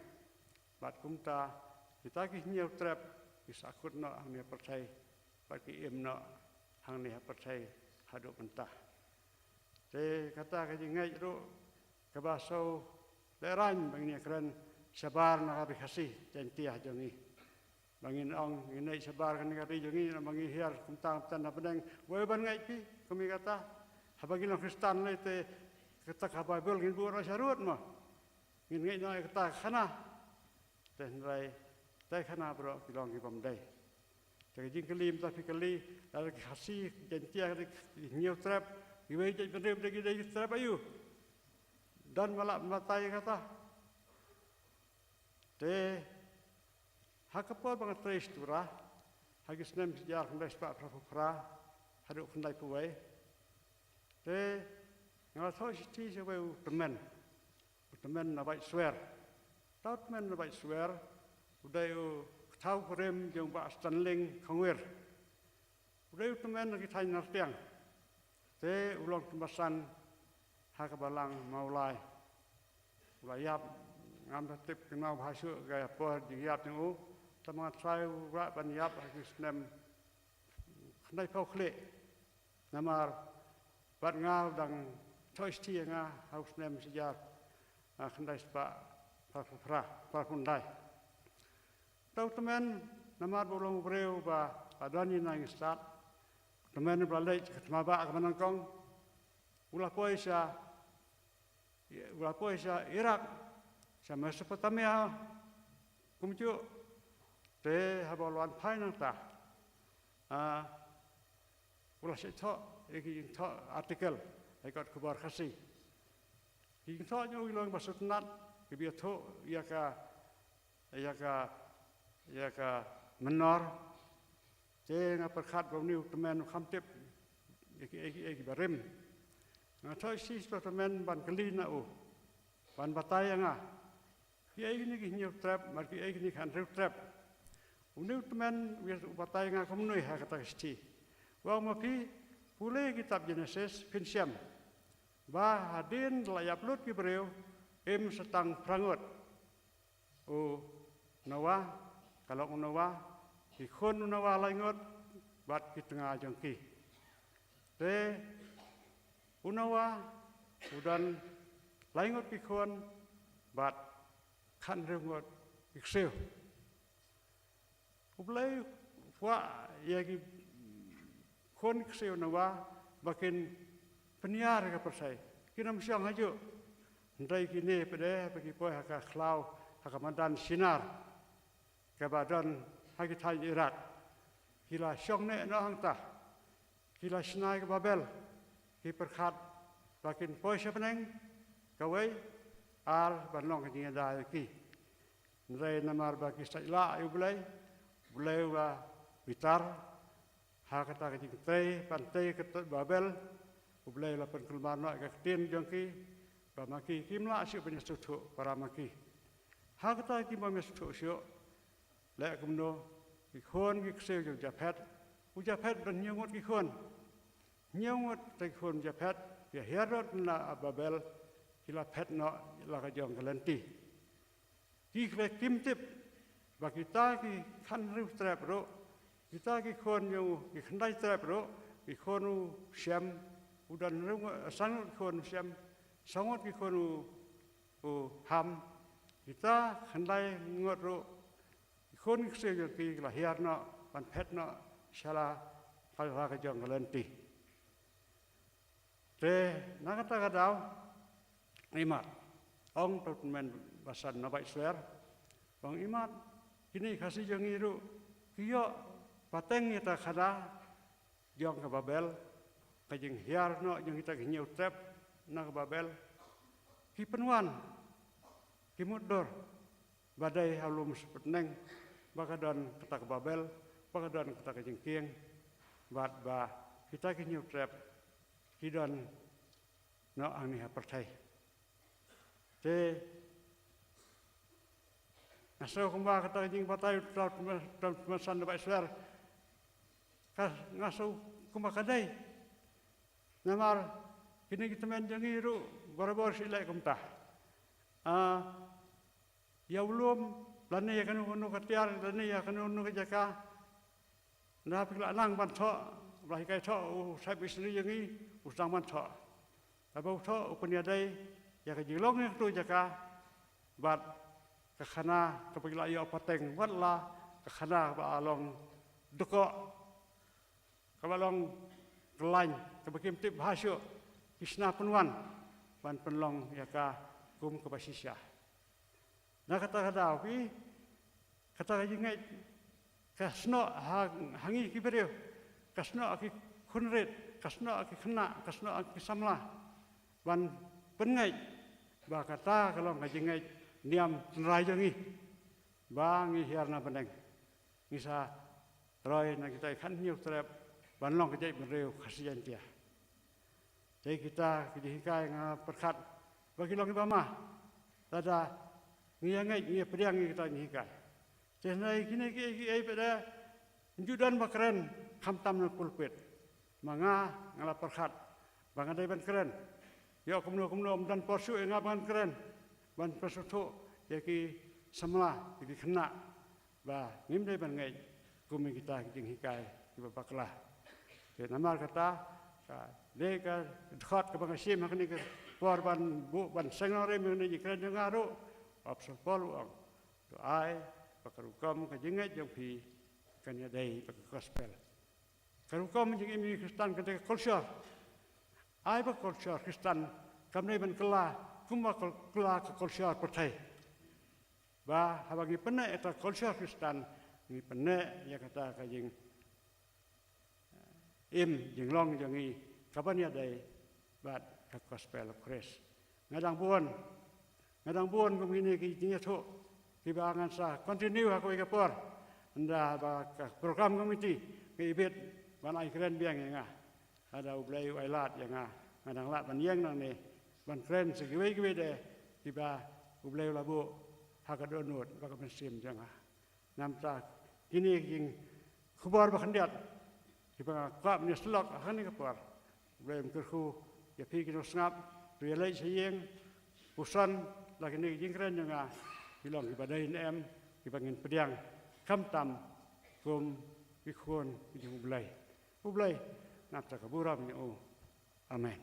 Bad kumta kita ki hynñiew trep ki sahkut noh hangne ha pyrthei, bad ki im noh hangne ha pyrthei haduh mynta. Te kata ka jingngeit ruh kaba shu lehraiñ ba ngin ïakren shabar na ka Ri Khasi Jaiñtia jong ngi. Ba ngin ong ngin ngeit shabar kane ka ri jong ngi, ba ngi hiar kumta kumta na bneng, wei ban ngeit phi kum ïa kata. Haba ngi long Khristan lei te kata ka Baibl ngin buh noh sha rud mo. Ngin ngeit noh ïa kata ka khana. Te hynrei te khana baroh ki long ki bym dei. Te ka jingkylli mynta phi kylli, lada ki Khasi Jaiñtia ki hynñiew trep, kiwei jait bynriew ki dei ki trep aïu? Don ba lah ban batai ïa kata. Te ha ka por ba nga trei sha Tura ha ki snem shi hajar khyndai spah phra phew phra haduh khyndai phew wei, te nga la thoh shithi sha uwei u tymmen, u tymmen na Baitsuer. Uta u tymmen na Baitsuer u dei u kthaw kurim jong u Bah Stanling Khongwir. U dei u tymmen na ki thaiñ Nartiang. Te u long tymmen basan ha ka balang Mawlai. U la ïap, ngam da tip kynmaw bha shuh ka por jingïap jong u. Tangba nga tharai u lah ban ïap ha ki snem khyndai phew khlieh. Namar bad nga u dang thoh shithi ïa nga ha u snem shi hajar, ah, khyndai spah phra phew phra, phra phew khyndai. Uta u tymmen namar ba u long u briew ba la don ïa ngi stad. U tymmen ba la leit ka thma ba kaba nyngkong. U la poi sha, u la poi sha Iraq, sha Mesopotamia, kumjuh. Te haba u la wan phai nangta, ah, u la shait thoh ïa ki jingthoh article ha ki kot khubor Khasi. Ki jingthoh jong u ki long ba sngewtynnat, kiba ïathuh ïa ka, ïa ka, ïa ka mynnor. Te nga pyrkhat ba une u tymmen u kham tip ïa ki, ïa ki, ïa ki barim. Nga thoh shithi sha u tymmen ban kylli na u, ban batai ïa nga. Kiei kine ki hynñiew trep, bad kiei kine ki khathynriew trep. Une u tymmen u ïa u batai ïa nga kumne ha kata ka shithi. U ong ma phi, pule kitab Genesis phin shem ba hadien la ïap lut ki briew, im sa tang phra ngut. U Noah, ka long u Noah, ki khun u Noah lai ngut, bad ki tnga jong ki. Te u Noah u don lai ngut ki khun bad khathynriew ngut ki ksiew. U Blei u kwah ïa ki khun ki ksiew u Noah ba kin pynïar ïa ka pyrthei. Kin ym shong hajuh. Hynrei kine pat de ba ki poi ha ka khlaw, ha ka madan Shinar, kaba don ha ki thaiñ Iraq. Ki la shong neh noh hangta. Ki la shna ïa ka Babel. Ki pyrkhat ba kin poi sha bneng kawei, ar ban long ka jingïada ïa ki. Hynrei namar ba ki sait lah ïa u Blei, u Blei u la bitar ha kata ka jingtrei ban tei ka Babel. U Blei u la pynkulmar noh ïa ka ktien jong ki, ba ma ki kim lah shuh ban ïasngewthuh para ma ki. Ha kata ki bym ïasngewthuh shuh, leh kumno, ki khun ki ksiew jong u Japhet. U Japhet don hynñiew ngut ki khun. Hynñiew ngut ki khun u Japhet, ki hiar noh na Babel, ki la phet noh la ka jong ka lynti. Ki khlem kim tip ba kita ki khathynriew trep ruh, kita ki khun jong u, ki khyndai trep ruh, ki khun u Shem, u don hynriew ngut, san ngut ki khun u Shem, saw ngut ki khun u, u Ham, kita khyndai ngut ruh, ki khun ki ksiew jong ki ki la hiar noh ban phet noh sha la ka, la ka jong ka lynti. Te na kata ka daw, imat, ong uta u tymmen basan na Baitsuer, ong imat, kine ki Khasi jong ngi ruh ki ïoh pateng ïa kata ka khana jong ka Babel, ka jinghiar noh jong kita ki hynñiew trep na ka Babel, ki pynwan, ki mutdur ba dei ha u lum Sepetneng ba ka don kata ka Babel, ba ka don kata ka jingkieng. Bad ba kita ki hynñiew trep ki don noh hangne ha pyrthei. Te nga sngew kumba kata ka jingbatai u Trai Trai Trai Trai San da ba i swer. Ka nga sngew kumba ka dei. Namar kine ki tymmen jong ngi ruh barabor shu leh kumta. Ah, ïa u lum lane ïa kano kano ka tiar lane ïa kano kano ka jaka. Nda phi la nang ban thoh, ba hikai thoh u sap missionary jong ngi, u sdang ban thoh. Haba u thoh u pynïadei ïa ka jinglong ïa katu jaka bad ka khana kaba ki la ïoh pateng, wat la ka khana kaba long dkoh, kaba long kyllain, kaba kim tip bha shuh, ki shna pynwan ban pynlong ïa ka kum kaba shisha. Na kata ka daw phi, kata ka jingngeit ka snoh ha, ha ngi ki briew, ka snoh ha ki khunrit, ka snoh ha ki khynnah, ka snoh ha ki samla ban pynngeit ba kata ka long ka jingngeit niam tynrai jong ngi. Ba ngi hiar na bneng, ngi sa roi na kita ki khathynñiew trep ban long ka jaitbynriew Khasi Jaiñtia. Te kita ki jinghikai nga pyrkhat ba ki long kiba ma. Lada ngi ïa ngeit, ngi ïa pdiang ïa kita ki jinghikai. Te hynrei kine kiei kiei pat de ym ju don ba kren khamtam na pulpit. Ma nga, nga la pyrkhat ba nga dei ban kren. Ïoh kumno kumno ym don por shuh ïa nga ban kren, ban pynsngewthuh ïa ki samla, ïa ki khynnah ba ngim dei ban ngeit kum ïa kita ki jinghikai kiba bakla. Te namar kata ka dei ka dkhot kaba nga shim ha kane ka por ban buh ban seng nongrim ïa kane ka jingkren jong nga ruh, u Apostol Paul u ong, to ai ba ka rukom ka jingngeit jong phi kan ïadei bad ka gospel. Ka rukom jingim jong ngi Khristan ka dei ka culture. Ai ba ka culture Khristan kam dei ban kylla kumba kyl-, kylla ka culture pyrthei. Ba haba ngi pynneh ïa ka culture Khristan, ngi pynneh ïa kata ka jing, eh, im jinglong jong ngi kaban ïadei bad ka gospel of Christ. Nga dang bun, nga dang bun kum kine ki jingïathuh kiba ngan sa continue ha kawei ka por. Ynda ba ka program committee ka ibit ban ai kren biang ïa nga. Lada U Blei u ai lad ïa nga, nga dang lah ban ïeng nangne ban kren sa kiwei kiwei de kiba U Blei u la buh ha ka dohnud bad ka mynsiem jong nga. Namar kine ki jingkhubor ba khyndiat kiba nga kwah ban ïasyllok ha kane ka por. U Blei un kyrkhu ïa phi ki nongsngap, to ïaleit sha ïing, puson la kine ki jingkren jong nga ki long kiba dei ne em, kiba ngin pdiang khamtam kum ki khun ki jong U Blei. U Blei un ap ïa ka burom ïa u. Amen.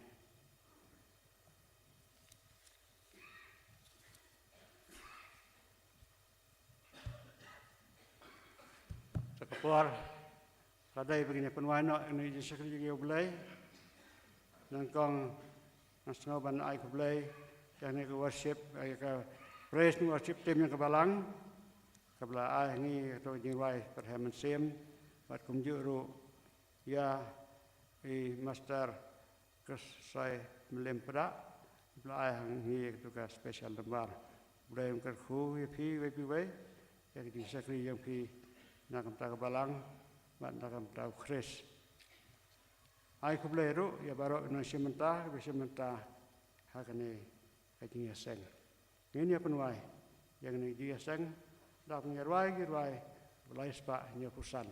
Sa ka por ka dei ba ngin ïa pynwai noh ïa kane ka jingshakri jong ngi ïa U Blei. Nyngkong nga sngew ban ai khublei ïa kane ka worship, ïa ka praise and worship team jong ka balang kaba la ai ha ngi ïa kato ka jingrwai pyrthei mynsiem bad kumjuh ruh ïa i Master Kyrsoi Mylliempdah, ba la ai ha ngi ïa kato ka special number. U Blei un kyrkhu ïa phi iwei pa iwei ïa ka jingshakri jong phi na ka bynta ka balang bad na ka bynta U Khrist. Ai khublei ruh ïa baroh ki nongshim bynta kiba shim bynta ha kane ka jingïaseng. Ngin ïa pynwai ïa kane ka jingïaseng da kaba ngi rwai ki rwai ba lai spah hynñiewphew san.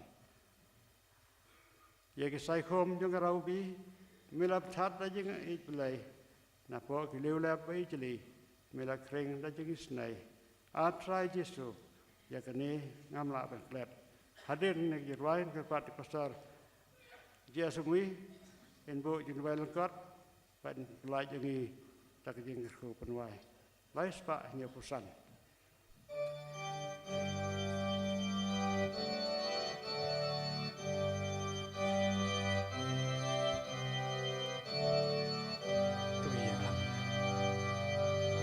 Ïa ki saikhum jong ka Raubi, me la bthad da jingïeit Blei. Napoh ki liewlep ba ijli, me la khring da jingisynei. A Trai Jisu, ïa kane ngam lah ban klet. Hadien kane ka jingrwai ngan kyrpad ïa u Pastor J S Umwi, in buh jingduwai lyngkot, bad in pyllait ïa ngi da ka jingkyrkhu pynwai. Lai spah hynñiewphew san. To ïa,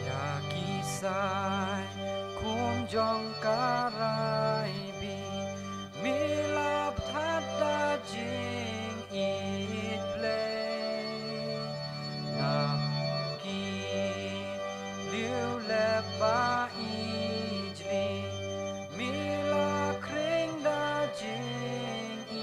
ïa ki saikhum jong ka Raubi, me la bthad da jingïeit Blei. Na ki liewlep ba ijli, me la khring da jingisynei.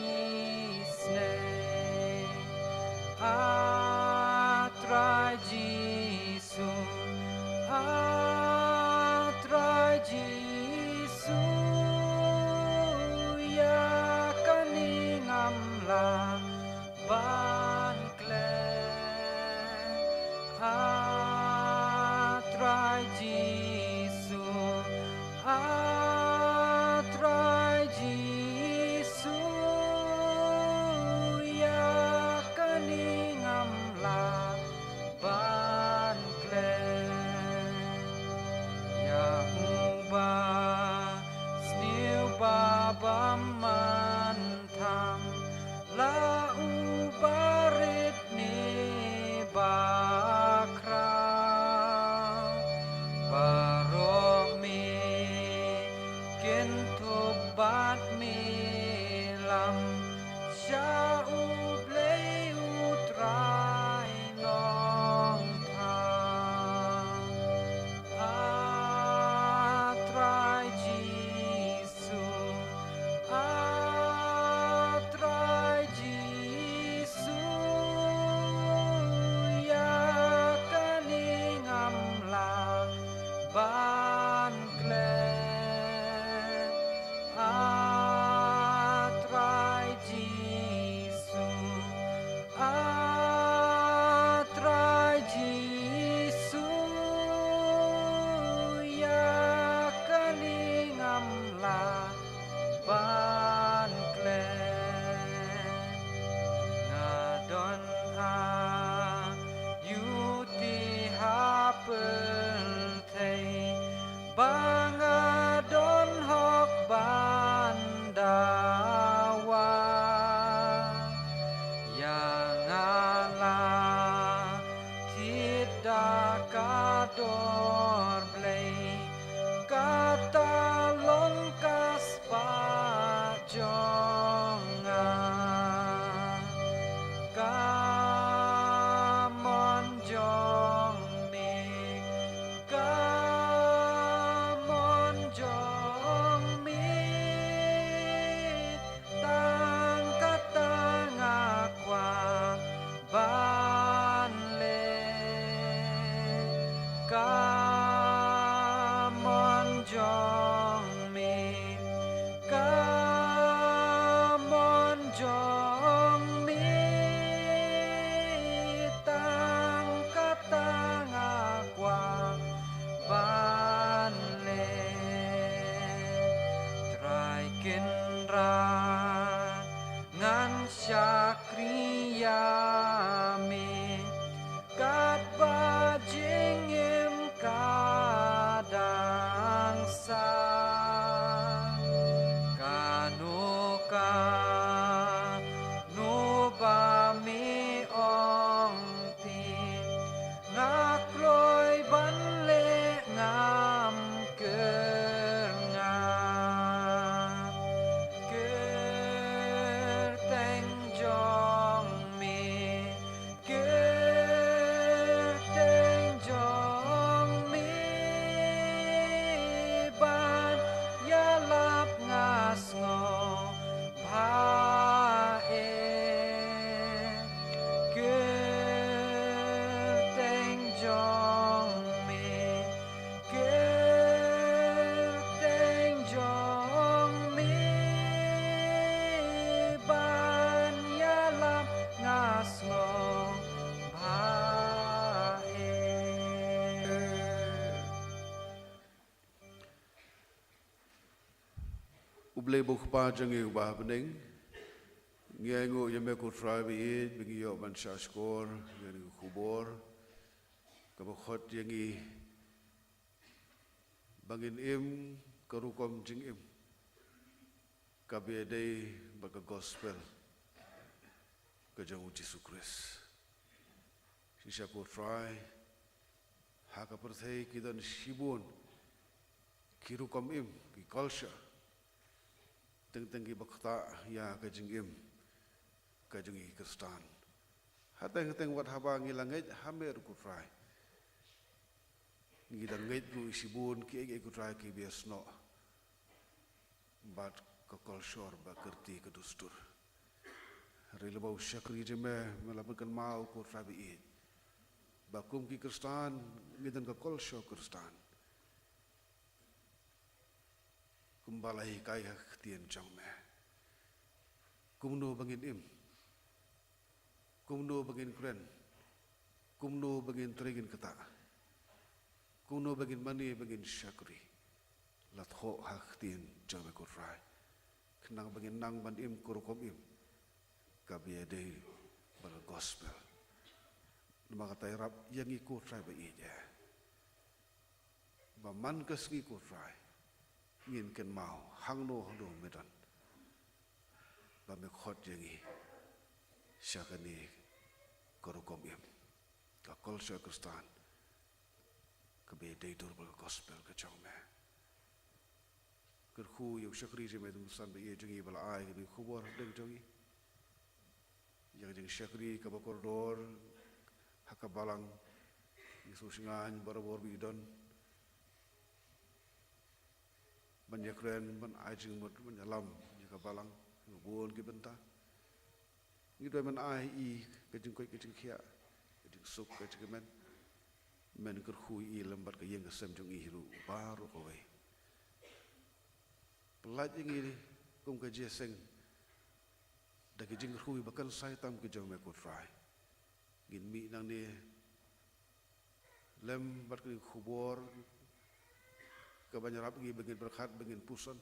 Da ka dor Blei, kata long ka spah jong nga. Ka mon jong me, ka mon jong me, tang kata nga kwah ban leh. Ka mon jong me, ka mon jong me, tang kata nga kwah ban leh. Trai Kynrad, ngan shakri ïa me, katba jingim ka dang sah. Kano kano ba me ong te, nga kloi ban leh, ngam kyrngah. Kyrteng jong me, kyrteng jong me, ban ïalap nga sngewbha eh. Kyrteng jong me, kyrteng jong me, ban ïalap nga sngewbha eh. U Blei ba u Kpa jong ngi uba ha bneng, ngi ainguh ïa me ko Trai ba ïeit ba ngi ïoh ban shahshkor ïa kane ka khubor kaba khot ïa ngi ba ngin im ka rukom jingim kaba ïadei bad ka gospel ka jong u Jisu Khrist. Shisha ko Trai, ha ka pyrthei ki don shibun ki rukom im, ki culture, teng teng kiba ktah ïa ka jingim ka jong ngi ki Khristan. Hateng hateng wat haba ngi la ngeit ha me ruh ko Trai, ngi dang ngeit ruh ïa shibun kiei kiei ko Trai kiba ïasnoh bad ka culture bad ka riti ka dustur. Hynrei lyngba u shakri jong me, me la pynkynmaw ko Trai ba ïeit ba kum ki Khristan ngi don ka culture Khristan. Kumba la hikai ha ka ktien jong me, kumno ba ngin im, kumno ba ngin kren, kumno ba ngin trei ngin ktah, kumno ba ngin mane ba ngin shakri, la thoh ha ka ktien jong me ko Trai, khnang ba ngin nang ban im ka rukom im kaba ïadei bad ka gospel. Namar kata ïarap ïa ngi ko Trai ba ïeit eh, ba man ka sngi ko Trai ngin kynmaw hangno hangno me don, ba me khot ïa ngi sha kane ka rukom im, ka culture Khristan kaba ïadei dur bad ka gospel ka jong me. Kyrkhu ïa u shakri jong me, u tymmen basan ba ïeit jong ngi ba la ai kane ka khubor hapdeng jong ngi, ïa ka jingshakri kaba kordor ha ka balang. Ngi sngewsynei barabor ba i don ban ïakren, ban ai jingmut, ban ïalam ïa ka balang ha ka bun ki bynta. Ngi duwai men ai i ka jingkoit ka jingkhiah, ka jingsuk ka jingkmen. Men kyrkhu i lem bad ka ïing ka sem jong i ruh baroh kawei. Pyllait ïa ngi kum ka jingïaseng da ki jingkyrkhu ba kynsai tam ki jong me ko Trai. Ngin mih nangne lem bad kane ka khubor kaban ïarap ïa ngi ba ngin pyrkhat, ba ngin puson.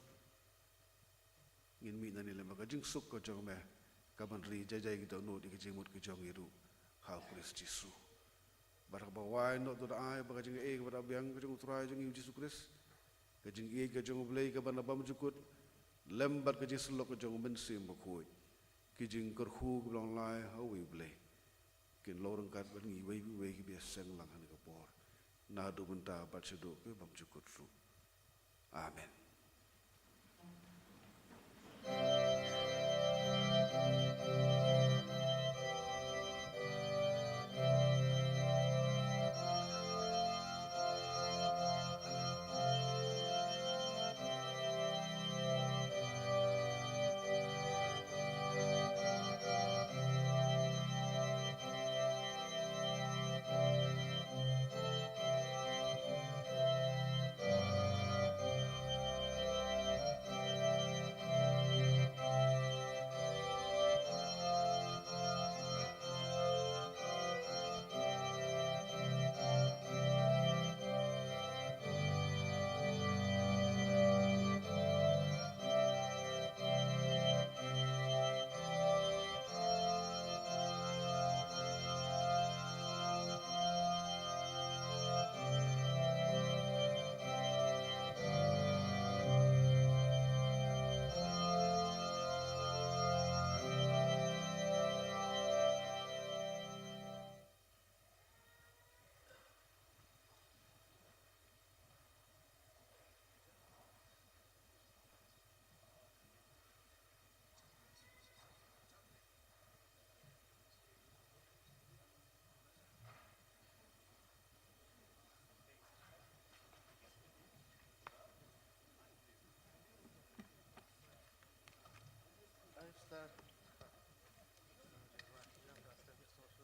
Ngin mih nangne lem bad ka jingsuk ka jong me kaban ri jai jai ki dohnud ïa ka jingmut ka jong ngi ruh ha u Khrist Jisu. Bad haba wai noh to da ai ba ka jingaiei kaba da biang ka jong u Trai jong ngi u Jisu Khrist, ka jingïeit ka jong u Blei kaban da bymjukut lem bad ka jingsyllok ka jong u Mynsiem Bakhuid, ki jingkyrkhu kiba long lai ha uwei u Blei, kin long ryngkat bad ngi iwei pa iwei kiba ïaseng lang ha kane ka naduh mynta bad shaduh ki bymjukut ruh. Amen.